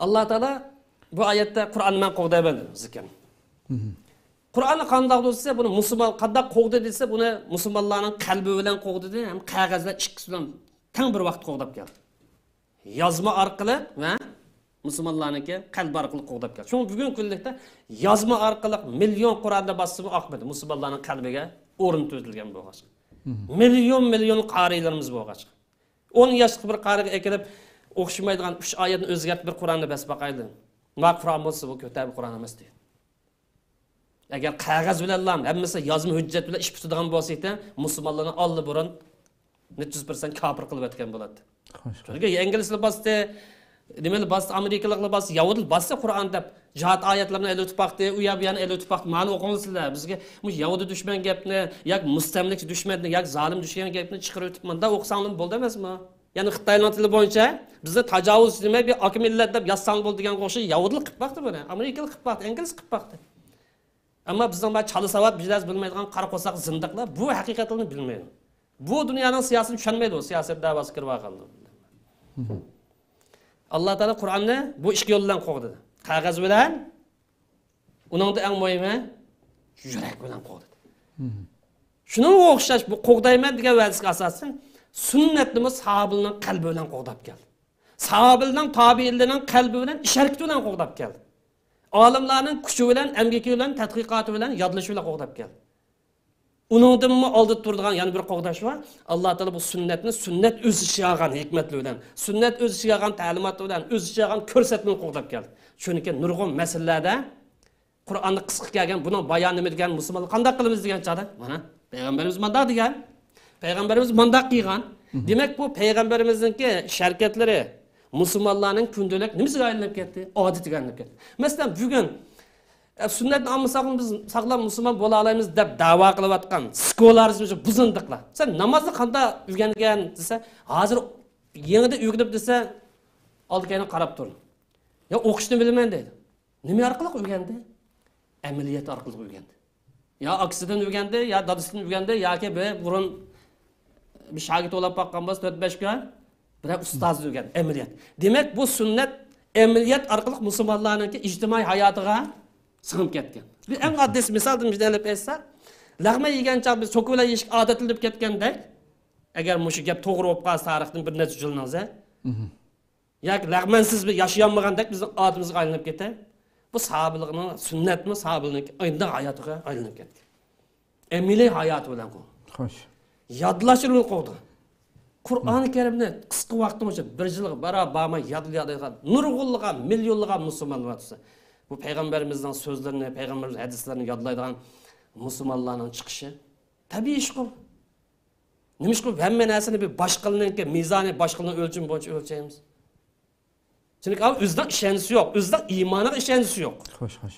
ئاللا تائالا بۇ ئايەتتە قۇرئاننى مەن قوغدايمەن دېدى بىزگە. مھم. قۇرئاننى قانداق دېسە، بۇنى مۇسۇلمان قانداق قوغدىدى دېسە، بۇنى مۇسۇلمانلارنىڭ قەلبى بىلەن قوغدىدى، ھەم قەغەزلەر ئىككىسى بىلەن تەڭ بىر ۋاقىتتا قوغداپ كەلدى. يازما ئارقىلىق ۋە مۇسۇلمانلارنىڭكى قەلبى ئارقىلىق قوغداپ كەلدى. شۇڭا بۈگۈنكى كۈنلۈكتە يازما ئارقىلىق مىليون قۇرئاننى باسسىمۇ ئاقمىدى، مۇسۇلمانلارنىڭ قەلبىگە ئورنىتىۋېتىلگەن بولغاچقا. مھم. مىليون، مىليون قارىيلىرىمىز بولغاچقا. ئون ياشلىق بىر قارىغا ئەكىرىپ، ئوخشىمايدىغان ئۈچ ئايەتنى ئۆزگەرتىپ بىر قۇرئاننى بەس باقايلى. ما قۇرئان بولسا، بۇ كۆتەرمە قۇرئان ئەمەس دەيدۇ. ئەگەر قەغەز بىلەنلا، ھەممىسى يازما ھۆججەت بىلەن ئىش پۈتىدىغان بولسا ئىدى، مۇسۇلمانلارنى ئاللىبۇرۇن نەچچە يۈز پىرسەنت كاپىر قىلىۋەتكەن بولاتتى. خوش. چۈنكى ئىنگلىزلار باستى، نېمىلەر باستى، ئامېرىكىلىقلار باستى، يەھۇدىيلار باستى قۇرئان دەپ، جىھاد ئايەتلىرىنى ئېلىۋېتىپ باقتى، ئۇ يەر بۇ يەرنى ئېلىۋېتىپ باقتى. مانا ئوقۇڭ سىلەر، بىزگە مۇشۇ يەھۇدىي دۈشمەن گەپنى، ياكى مۇستەملىكىچى دۈشمەننى، ياكى زالىم دۈشمەن گەپنى چىقىرىۋېتىپ مۇنداق ئوقۇساڭلارمۇ بولدى ئەمەسمۇ؟ يەنى خىتاينىڭ تىلى بويىچە بىزنى تاجاۋۇزچى دېمەي، بىر ئاكا مىللەت دەپ يازساڭلار بولىدىغانغا ئوخشاش يەھۇدىيلار قىلىپ باقتى بۇنى، ئامېرىكىلار قىلىپ باقتى، ئىنگلىز قىلىپ باقتى. ئەمما بىزنىڭ بۇ چالا ساۋات، بىر نەرسە بىلمەيدىغان قارا قورساق زىندىقلار بۇ ھەقىقەتلەرنى بىلمەيدۇ. بۇ دۇنيانىڭ سىياسىتىنى چۈشەنمەيدۇ، سىياسەت دەۋاسىغا كىرىۋالغانلار. ئاللا تائالا قۇرئاننى بۇ ئىككى يول بىلەن قوغدىدى. قەغەز بىلەن، ئۇنىڭدا ئەڭ مۇھىمى يۈرەك بىلەن قوغدىدى. شۇنىڭغا ئوخشاش بۇ قوغدايمەن دېگەن ۋەدىسىگە ئاساسەن سۈننەتنىمۇ ساھابىلەرنىڭ قەلبى بىلەن قوغداپ كەلدى. ساھابىلەرنىڭ، تابىئىنلەرنىڭ قەلبى بىلەن، ئىش ھەرىكىتى بىلەن قوغداپ كەلدى. ئالىملارنىڭ كۈچى بىلەن، ئەمگىكى بىلەن، تەتقىقاتى بىلەن، يادلىشى بىلەن قوغداپ كەلدى. ئۇنىڭدىنمۇ ئالدىدا تۇرىدىغان يەنە بىر قوغداش بار. ئاللا تائالا بۇ سۈننەتنى، سۈننەت ئۆز ئىچىگە ئالغان ھېكمەتلىرى بىلەن، سۈننەت ئۆز ئىچىگە ئالغان تەلىماتى بىلەن، ئۆز ئىچىگە ئالغان كۆرسەتمىنى قوغداپ كەلدى. چۈنكى نۇرغۇن مەسىلىلەردە قۇرئاندا قىسقا كەلگەن، بۇنىڭ بايانى نېمە دېگەن، مۇسۇلمانلار قانداق قىلىمىز دېگەن چاغدا، مانا، پەيغەمبىرىمىز مانداق دېگەن، پەيغەمبىرىمىز مانداق قىلغان. دېمەك، بۇ پەيغەمبىرىمىزنىڭكى ئىش ھەرىكەتلىرى مۇسۇلمانلارنىڭ كۈندىلىك نېمىسىگە ئايلىنىپ كەتتى؟ ئادىتىگە ئايلىنىپ كەتتى. مەسىلەن، بۈگۈن، ئە، سۈننەتنى ئالمىساق، بىز ساغلام مۇسۇلمان بولالايمىز دەپ دەۋا قىلىۋاتقان سېكۇلارىزم، بۇ زىندىقلار. سەن نامازنى قانداق ئۆگەنگەن دېسە، ھازىر يېڭىدىن ئۆگىنىپ دېسە، ئالدى كەينىگە قاراپ تۇر. يا ئوقۇشنى بىلىمەن دەيدۇ. نېمە ئارقىلىق ئۆگەندى؟ ئەمەلىيەت ئارقىلىق ئۆگەندى. يا ئاكىسىدىن ئۆگەندى، يا دادىسىدىن ئۆگەندى، ياكى بىر بۇرۇن بىر شاگىرت بولاپ باققان بولسا، تۆت-بەش كۈن بىرەر ئۇستازدىن ئۆگەندى. ئەمەلىيەت. دېمەك، بۇ سۈننەت ئەمەلىيەت ئارقىلىق مۇسۇلمانلارنىڭكى ئىجتىمائىي ھاياتىغا سىڭىپ كەتكەن. بىر ئەڭ ئاددىيسى مىسالدىن بىر ئېلىپ ئېيتساق، لەغمەن يېگەن چاغ بىز چوكا بىلەن يېيىشكە ئادەتلىنىپ كەتكەندەك، ئەگەر مۇشۇ گەپ توغرا بولۇپ قالسا، تارىختىن بىر نەچچە يىلنىڭ ياكى لەغمەنسىز بىر ياشىيالمىغاندەك بىزنىڭ ئادىتىمىزگە ئايلىنىپ كېتە. بۇ ساھابىلىقنىڭ سۈننەتمۇ ساھابىلىكنىڭ ئايدىڭ ھاياتىغا ئايلىنىپ كەتتى. ئەمەلىي ھاياتى بىلەن قۇ. خوش. يادلاش رولى قوغدىغان. قۇرئانى كەرىمنى قىسقا ۋاقىتنىڭ ئىچىدە بىر يىلغا بارا بارماي يادلىيالايدىغان نۇرغۇنلىغان، مىليونلىغان مۇسۇلمانلار تۇرسا، بۇ پەيغەمبىرىمىزنىڭ سۆزلىرىنى، پەيغەمبىرىمىزنىڭ ھەدىسلىرىنى يادلايدىغان مۇسۇلمانلارنىڭ چىقىشى تەبىئىي ئىشقۇ. نېمىشقا ھەممە نەرسىنى بىر باشقىلىنىڭكى مىزانى، باشقىلىنىڭ ئۆلچىمى بويىچە ئۆلچەيمىز؟ چۈنكى ئۇ ئۆزىنىڭ ئىشەنچىسى يوق، ئۆزىنىڭ ئىمانىغا ئىشەنچىسى يوق. خوش، خوش.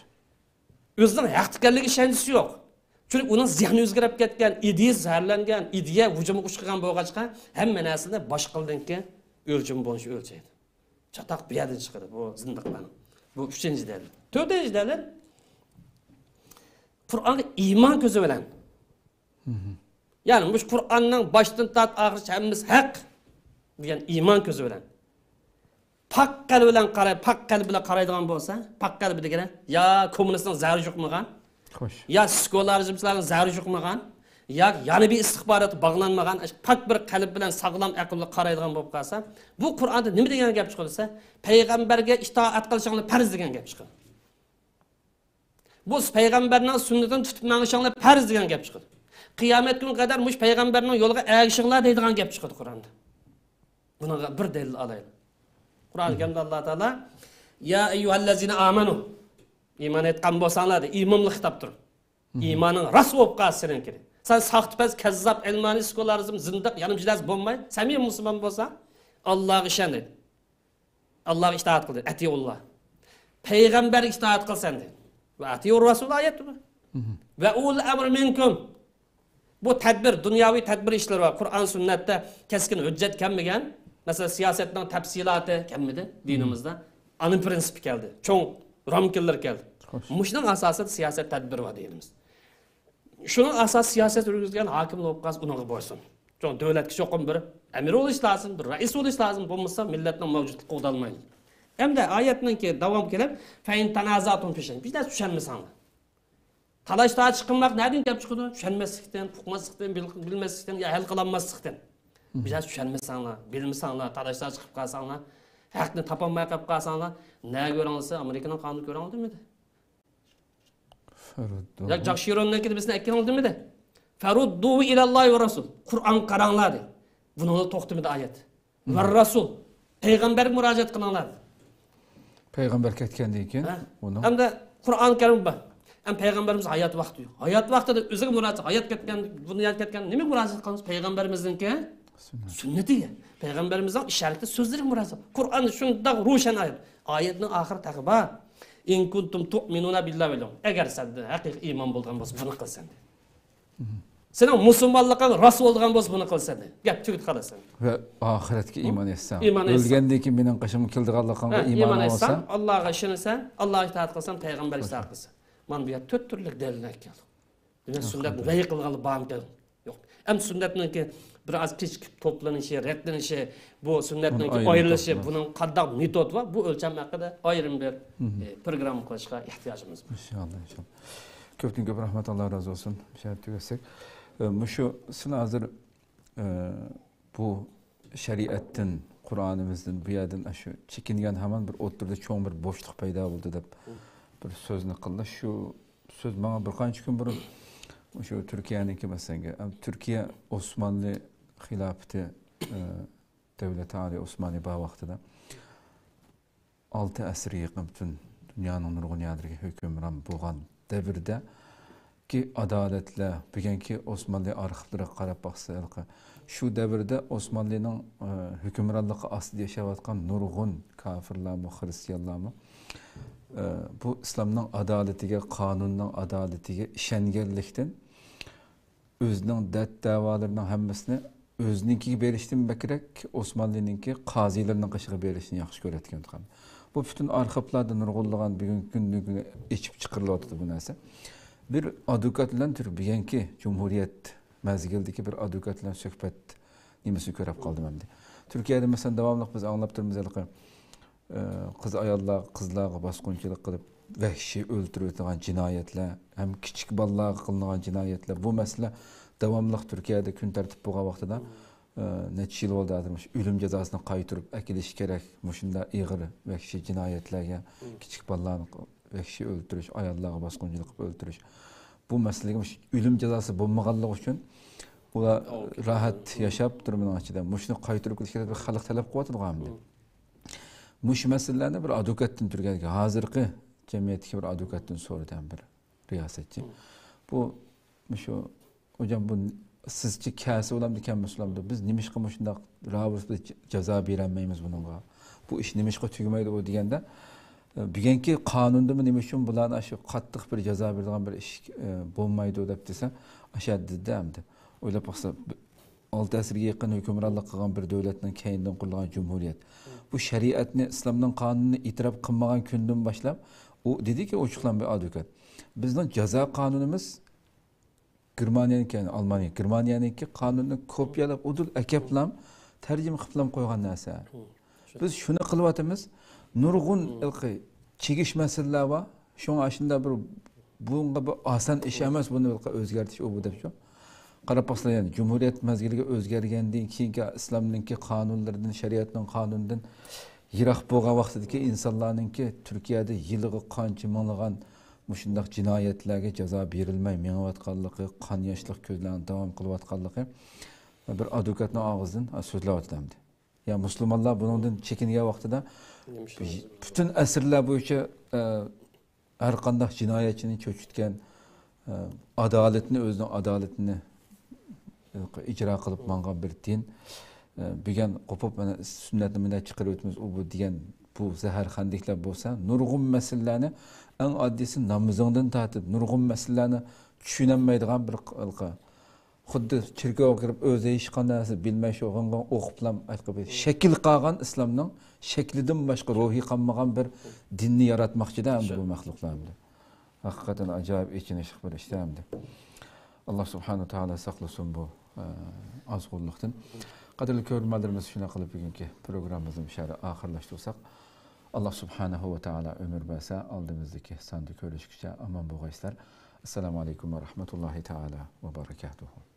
ئۆزىنىڭ ھەق ئىكەنلىكىگە ئىشەنچىسى يوق. چۈنكى ئۇنىڭ زېھنى ئۆزگىرىپ كەتكەن، ئىدىيە زەھەرلەنگەن، ئىدىيە ھۇجۇمغا ئۇچرىغان بولغاچقا، ھەممە نەرسىنى باشقىلىنىڭكى ئۆلچىمى بويىچە ئۆلچەيدۇ. چاتاق بۇ يەردىن چىقىدۇ، بۇ زىندىقلارنىڭ. بۇ ئۈچىنچى دەلىل. تۆتىنچى دەلىل، قۇرئانغا ئىمان كۆزى بىلەن. يەنى مۇشۇ قۇرئاننىڭ باشتىن تارتىپ ئاخىرىچە ھەممىسى ھەق دېگەن ئىمان كۆزى بىلەن. پاك قەلب بىلەن قاراي، پاك قەلب بىلەن قارايدىغان بولسا، پاك قەلب دېگىنى يا كوممۇنىستنىڭ زەھىرى يۇقمىغان، خوش. يا سېكۇلارىزمچىلارنىڭ زەھىرى يۇقمىغان، يا يەنە بىر ئىستىخباراتقا باغلانمىغان، پاك بىر قەلب بىلەن ساغلام ئەقىل بىلەن قارايدىغان بولۇپ قالسا، بۇ قۇرئاندا نېمە دېگەن گەپ چىقىدۇ دېسە، پەيغەمبەرگە ئىتائەت قىلىشىڭلار پەرز دېگەن گەپ چىقىدۇ. بۇ پەيغەمبەرنىڭ سۈننىتىنى تۇتۇپ مېڭىشىڭلار پەرز دېگەن گەپ چىقىدۇ. قىيامەت كۈنىگە قەدەر مۇشۇ پەيغەمبەرنىڭ يولىغا ئەگىشىڭلار دەيدىغان گەپ چىقىدۇ قۇرئاندا. بۇنىڭغا بىر دەلىل ئالايلى. قۇرئانى كەرىمدە ئاللا تائالا، يا ئەييۇھەللەزىنە ئامەنۇ، ئىمان ئېيتقان بولساڭلار دەيدۇ، ئىماملىق خىتاب تۇرۇپ. ئىمانىڭ راست بولۇپ قالسا سېنىڭكى. سەن ساختىپەز، كەززاپ، ئەلمانى، سېكۇلارىزم، زىندىق، يەنە بىر نەرسە بولماي، سەمىي مۇسۇلمان بولساڭ، ئاللاغا ئىشەن دەيدۇ. ئاللاغا ئىتائەت قىل دەيدۇ. ئەتىئۇللا. پەيغەمبەرگە ئىتائەت قىل سەن دەيدۇ. ۋە ئەتىئۇر رەسۇل ئايەت بۇ. ۋە ئۇل ئەمر مىنكۇم. بۇ تەدبىر، دۇنياۋى تەدبىر ئىشلىرى بار. قۇرئان، سۈننەتتە كەسكىن ھۆججەت كەلمىگەن. مەسىلەن، سىياسەتنىڭ تەپسىلاتى كەلمىدى دىنىمىزدا. ئانا پرىنسىپى كەلدى. چوڭ رامكىلىرى كەلدى. خوش. مۇشۇنىڭ ئاساسىدا سىياسەت تەدبىرى بار دىنىمىز. شۇنىڭ ئاساسىي سىياسەت يۈرگۈزگەن ھاكىم بولۇپ قالسا، ئۇنىڭغا بويسۇن. چوڭ دۆلەتكە چوقۇم بىر ئەمىر بولۇش لازىم، بىر رەئىس بولۇش لازىم، بولمىسا مىللەتنىڭ مەۋجۇتلۇقى قوغدالمايدۇ. ئەمدى ئايەتنىڭكى داۋامى كېلىپ، فەئىن تەنازەتۇم فىشەيئىن، بىر نەرسە چۈشەنمىسەڭلار. تالاش تارتىش قىلماق نەدىن كەپ چىقىدۇ؟ چۈشەنمەسلىكتىن، ئۇقماسلىقتىن، بىل-، بىلمەسلىكتىن يا ھەل قىلالماسلىقتىن. بىر نەرسە چۈشەنمىسەڭلار، بىلمىسەڭلار، تالاش تارتىش قىلىپ قالساڭلار، ھەقنى تاپالماي قېلىپ قالساڭلار، نەگە كۆرۈڭلار دېسە، ئامېرىكىنىڭ قانۇنى كۆرۈڭلار دېمىدى. فەرۇددۇ. يا جاك شىروننىڭكىدە بىزنى ئەكىلىڭ دېمىدى. فەرۇددۇ ئىلەللاھى ۋە رەسۇل. قۇرئانغا قاراڭلار دېدى. بۇنىڭغا توختىمىدى ئايەت. ۋە رەسۇل. پەيغەمبەرگە مۇراجىئەت قىلىڭلار دېدى. پەيغەمبەر كەتكەندىن كېيىن ھە؟ ئۇنىڭ ئەمدى قۇرئان كەرىم بار. ئەم پەيغەمبىرىمىز ھايات ۋاقتى يوق. ھايات ۋاقتىدا ئۆزىگە مۇراجىئەت، ھايات كەتكەن، دۇنيا كەتكەن، نېمىگە مۇراجىئەت قىلىمىز؟ پەيغەمبىرىمىزنىڭكى سۈننەت. سۈننىتىگە. پەيغەمبىرىمىزنىڭ ئىشارەتلىك سۆزلىرىگە مۇراجىئەت. قۇرئان شۇنداق روشەن ئايەت. ئايەتنىڭ ئاخىرى تېخى بار. ئىن كۇنتۇم تۇئمىنۇنە بىللاھى ۋەل يەۋمىل. ئەگەر سەندە ھەقىقىي ئىمان بولغان بولسا، بۇنى قىلسەن دېدى. سېنىڭ مۇسۇلمانلىقىڭ راست بولىدىغان بولسا، بۇنى قىلسەن دېدى. گەپ تۈگىدى، خالاس. ۋە ئاخىرەتكە ئىمان ئېيتساڭ، ئىمان ئېيتساڭ. ئۆلگەندىن كېيىن مېنىڭ قېشىمغا كېلىدىغانلىقىڭغا ھە، ئىمان ئېيتساڭ، ئاللاغا ئىشىنىسەن، ئاللاغا ئىتائەت قىلساڭ، پەيغەمبەرگە ئىتائەت قىلساڭ. مانا بۇ يەردە تۆت تۈرلۈك دەلىلنى ئەكەلدۇق. دېمەك، سۈننەتنى ۋەھىي قىلغانلار بارمىكەن؟ يوق. ئەمدى سۈننەتنىڭكى بىر ئاز كېچىكىپ توپلىنىشى، رەتلىنىشى، بۇ سۈننەتنىڭكى ئايرىلىشى، بۇنىڭ قانداق مېتود بار، بۇ ئۆلچەم ھەققىدە ئايرىم بىر، ئە، پروگرامما قىلىشقا ئېھتىياجىمىز بار. ئىنشاللا، ئىنشاللا. كۆپتىن كۆپ رەھمەت، ئاللا رازى بولسۇن. شەرت تۈگەتسەك. ئە، مۇشۇ سىلەر ھازىر، ئە، بۇ شەرىئەتتىن، قۇرئانىمىزدىن، بۇ يەردىن ئاشۇ چېكىنگەن ھامان بىر ئوتتۇرىدا چوڭ بىر بوشلۇق پەيدا بولدى دەپ بىر سۆزنى قىلدى. شۇ سۆز ماڭا بىر قانچە كۈن بۇرۇن مۇشۇ تۈركىيەنىڭكى مەسىلەنگە، ئەم، تۈركىيە ئوسمانلى خىلاپىتى، ئە، دەۋلەت ئالىي ئوسمانلى بار ۋاقتىدا ئالتە ئەسىرگە يېقىن پۈتۈن دۇنيانىڭ نۇرغۇن يەرلىرىگە ھۆكۈمران بولغان دەۋردە كى ئادالەتلەر، بۈگۈنكى ئوسمانلى ئارخىپلىرىغا قاراپ باقسا، ھېلىقى شۇ دەۋردە ئوسمانلىنىڭ، ئە، ھۆكۈمرانلىقى ئاستىدا ياشاۋاتقان نۇرغۇن كاپىرلارمۇ، خىرىستىيانلارمۇ، ئە، بۇ ئىسلامنىڭ ئادالىتىگە، قانۇننىڭ ئادالىتىگە ئىشەنگەنلىكتىن، ئۆزىنىڭ دەرد-دەۋالىرىنىڭ ھەممىسىنى ئۆزىنىڭكىگە بېرىشتىن بەكرەك ئوسمانلىنىڭكى قازىلىرىنىڭ قېشىغا بېرىشنى ياخشى كۆرەتتىكەن. بۇ پۈتۈن ئارخىپلاردا نۇرغۇنلىغان بۈگۈنكى كۈندىن كۈنگە ئېچىپ چىقىرىلىۋاتىدۇ بۇ نەرسە. بىر ئادۋوكات بىلەن تۈر-، بۈگۈنكى جۇمھۇرىيەت مەزگىلدىكى بىر ئادۋوكات بىلەن سۆھبەت نېمىسىنى كۆرۈپ قالدىم ئەمدى. تۈركىيەدە مەسىلەن داۋاملىق بىز ئاڭلاپ تۇرىمىز ھېلىقى ئى، قىز ئاياللار، قىزلارغا باسقۇنچىلىق قىلىپ، ۋەھشىي ئۆلتۈرۈۋېتىدىغان جىنايەتلەر ھەم كىچىك بالىلارغا قىلىنغان جىنايەتلەر، بۇ مەسىلە داۋاملىق تۈركىيەدە كۈن تەرتىپ بولغان ۋاقتىدا، ئى، نەچچە يىل بولدى ھازىر مۇشۇ ئۆلۈم جازاسىنى قايتۇرۇپ ئەكېلىش كېرەك، مۇشۇنداق ئېغىر ۋەھشىي جىنايەتلەرگە كىچىك بالىلارنى ۋەھشىي ئۆلتۈرۈش، ئاياللارغا باسقۇنچىلىق قىلىپ ئۆلتۈرۈش. بۇ مەسىلىگە مۇشۇ ئۆلۈم جازاسى بولمىغانلىقى ئۈچۈن ئۇلار راھەت ياشاپ تۇرۇپ، مېنىڭ ئىچىدە مۇشۇنى قايتۇرۇپ كېلىشكە بىر خەلق تەلەپ قىلىۋاتىدىغۇ ئەمدى. مۇشۇ مەسىلىلەرنى بىر ئادۋوكاتتىن تۈرگەنگە، ھازىرقى جەمئىيەتتىكى بىر ئادۋوكاتتىن سورىدى ھەم بىر رىياسەتچى. بۇ مۇشۇ خوجام، بۇ سىزچە كەلسە بولامدۇ، كەلمىسە بولامدۇ؟ بىز نېمىشقا مۇشۇنداق راۋۇرۇس بىز جازا بېرەلمەيمىز بۇنىڭغا؟ بۇ ئىش نېمىشقا تۈگىمەيدۇ بۇ دېگەندە، بۈگۈنكى قانۇندىمۇ نېمە ئۈچۈن بۇلارنى ئاشۇ قاتتىق بىر جازا بېرىدىغان بىر ئىش بولمايدۇ دەپ دېسە، ئاشۇ ھەددىدە ئەمدى. ئويلاپ باقسا، ئالتە ئەسىرگە يېقىن ھۆكۈمرانلىق قىلغان بىر دۆلەتنىڭ كەينىدىن قۇرۇلغان جۇمھۇرىيەت. بۇ شەرىئەتنى، ئىسلامنىڭ قانۇنىنى ئېتىراپ قىلمىغان كۈندىن باشلاپ، ئۇ دېدىكى، ئوچۇقلام بىر ئادۋوكات، بىزنىڭ جازا قانۇنىمىز گېرمانىيەنىڭكى، ئالمانىيە، گېرمانىيەنىڭكى قانۇنىنى كوپىيەلەپ، ئۇدۇل ئەكەپلام تەرجىمە قىپلام قويغان نەرسە. بىز شۇنى قىلىۋاتىمىز. نۇرغۇن ھېلىقى چىگىش مەسىلىلەر بار. شۇڭا ئاشۇنداق بىر، بۇنىڭغا بىر ئاسان ئىش ئەمەس، بۇنى ھېلىقى ئۆزگەرتىش، ئۇ بۇ دەپ شۇ. قاراپ باقسىلا، يەنى جۇمھۇرىيەت مەزگىلىگە ئۆزگەرگەندىن كېيىنكى ئىسلامنىڭكى قانۇنلىرىدىن، شەرىئەتنىڭ قانۇنىدىن يىراق بولغان ۋاقتىدىكى ئىنسانلارنىڭكى تۈركىيەدە يىلىغا قانچە مىڭلىغان مۇشۇنداق جىنايەتلەرگە جازا بېرىلمەي مېڭىۋاتقانلىقى، قان ياشلىق كۆزلەرنى داۋام قىلىۋاتقانلىقى بىر ئادۋوكاتنىڭ ئاغزىدىن سۆزلەۋاتىدۇ ئەمدى. يا مۇسۇلمانلار بۇنىڭدىن چېكىنگەن ۋاقتىدا، پۈتۈن ئەسىرلەر بويىچە، ئە، ھەر قانداق جىنايەتچىنى چۆچۈتكەن، ئە، ئادالەتنى، ئۆزىنىڭ ئادالىتىنى، ئە، ئىجرا قىلىپ ماڭغان بىر دىن، ئە، بۈگۈن قوپۇپ، مانا، سۈننەتنى مۇنداق چىقىرىۋېتىمىز، ئۇ بۇ دېگەن بۇ زەھەر خەندەكلەر بولسا، نۇرغۇن مەسىلىلەرنى، ئەڭ ئاددىيسى نامىزىڭدىن تارتىپ، نۇرغۇن مەسىلىلەرنى چۈشىنەلمەيدىغان بىر خىل، خۇددى چېركاۋغا كىرىپ، ئۆزى ھېچقانداق نەرسە بىلمەي، شۇ غىڭغىڭ ئوقۇپلا، شەكىل قالغان ئىسلامنىڭ شەكلىدىن باشقا روھى قالمىغان بىر دىننى ياراتماقچىدا ئەمدى بۇ مەخلۇقلار ئەمدى. ھەقىقەتەن ئاجايىپ ئېچىنىشلىق بىر ئىشتا ئەمدى. ئاللا سۇبھانەھۇ تائالا ساقلىسۇن بۇ، ئە، ئازغۇنلۇقتىن. قەدىرلىك كۆرۈرمەنلىرىمىز، شۇنداق قىلىپ بۈگۈنكى پروگراممىمىزنى مۇشۇ يەردە ئاخىرلاشتۇرساق، ئاللا سۇبھانەھۇ ۋە تائالا ئۆمۈر بەرسە، ئالدىمىزدىكى ساندا كۆرۈشكىچە ئامان بولغايسىلەر. ئەسسالامۇ ئەلەيكۇم ۋە رەھمەتۇللاھى تائالا ۋە بەرەكاتۇھۇ.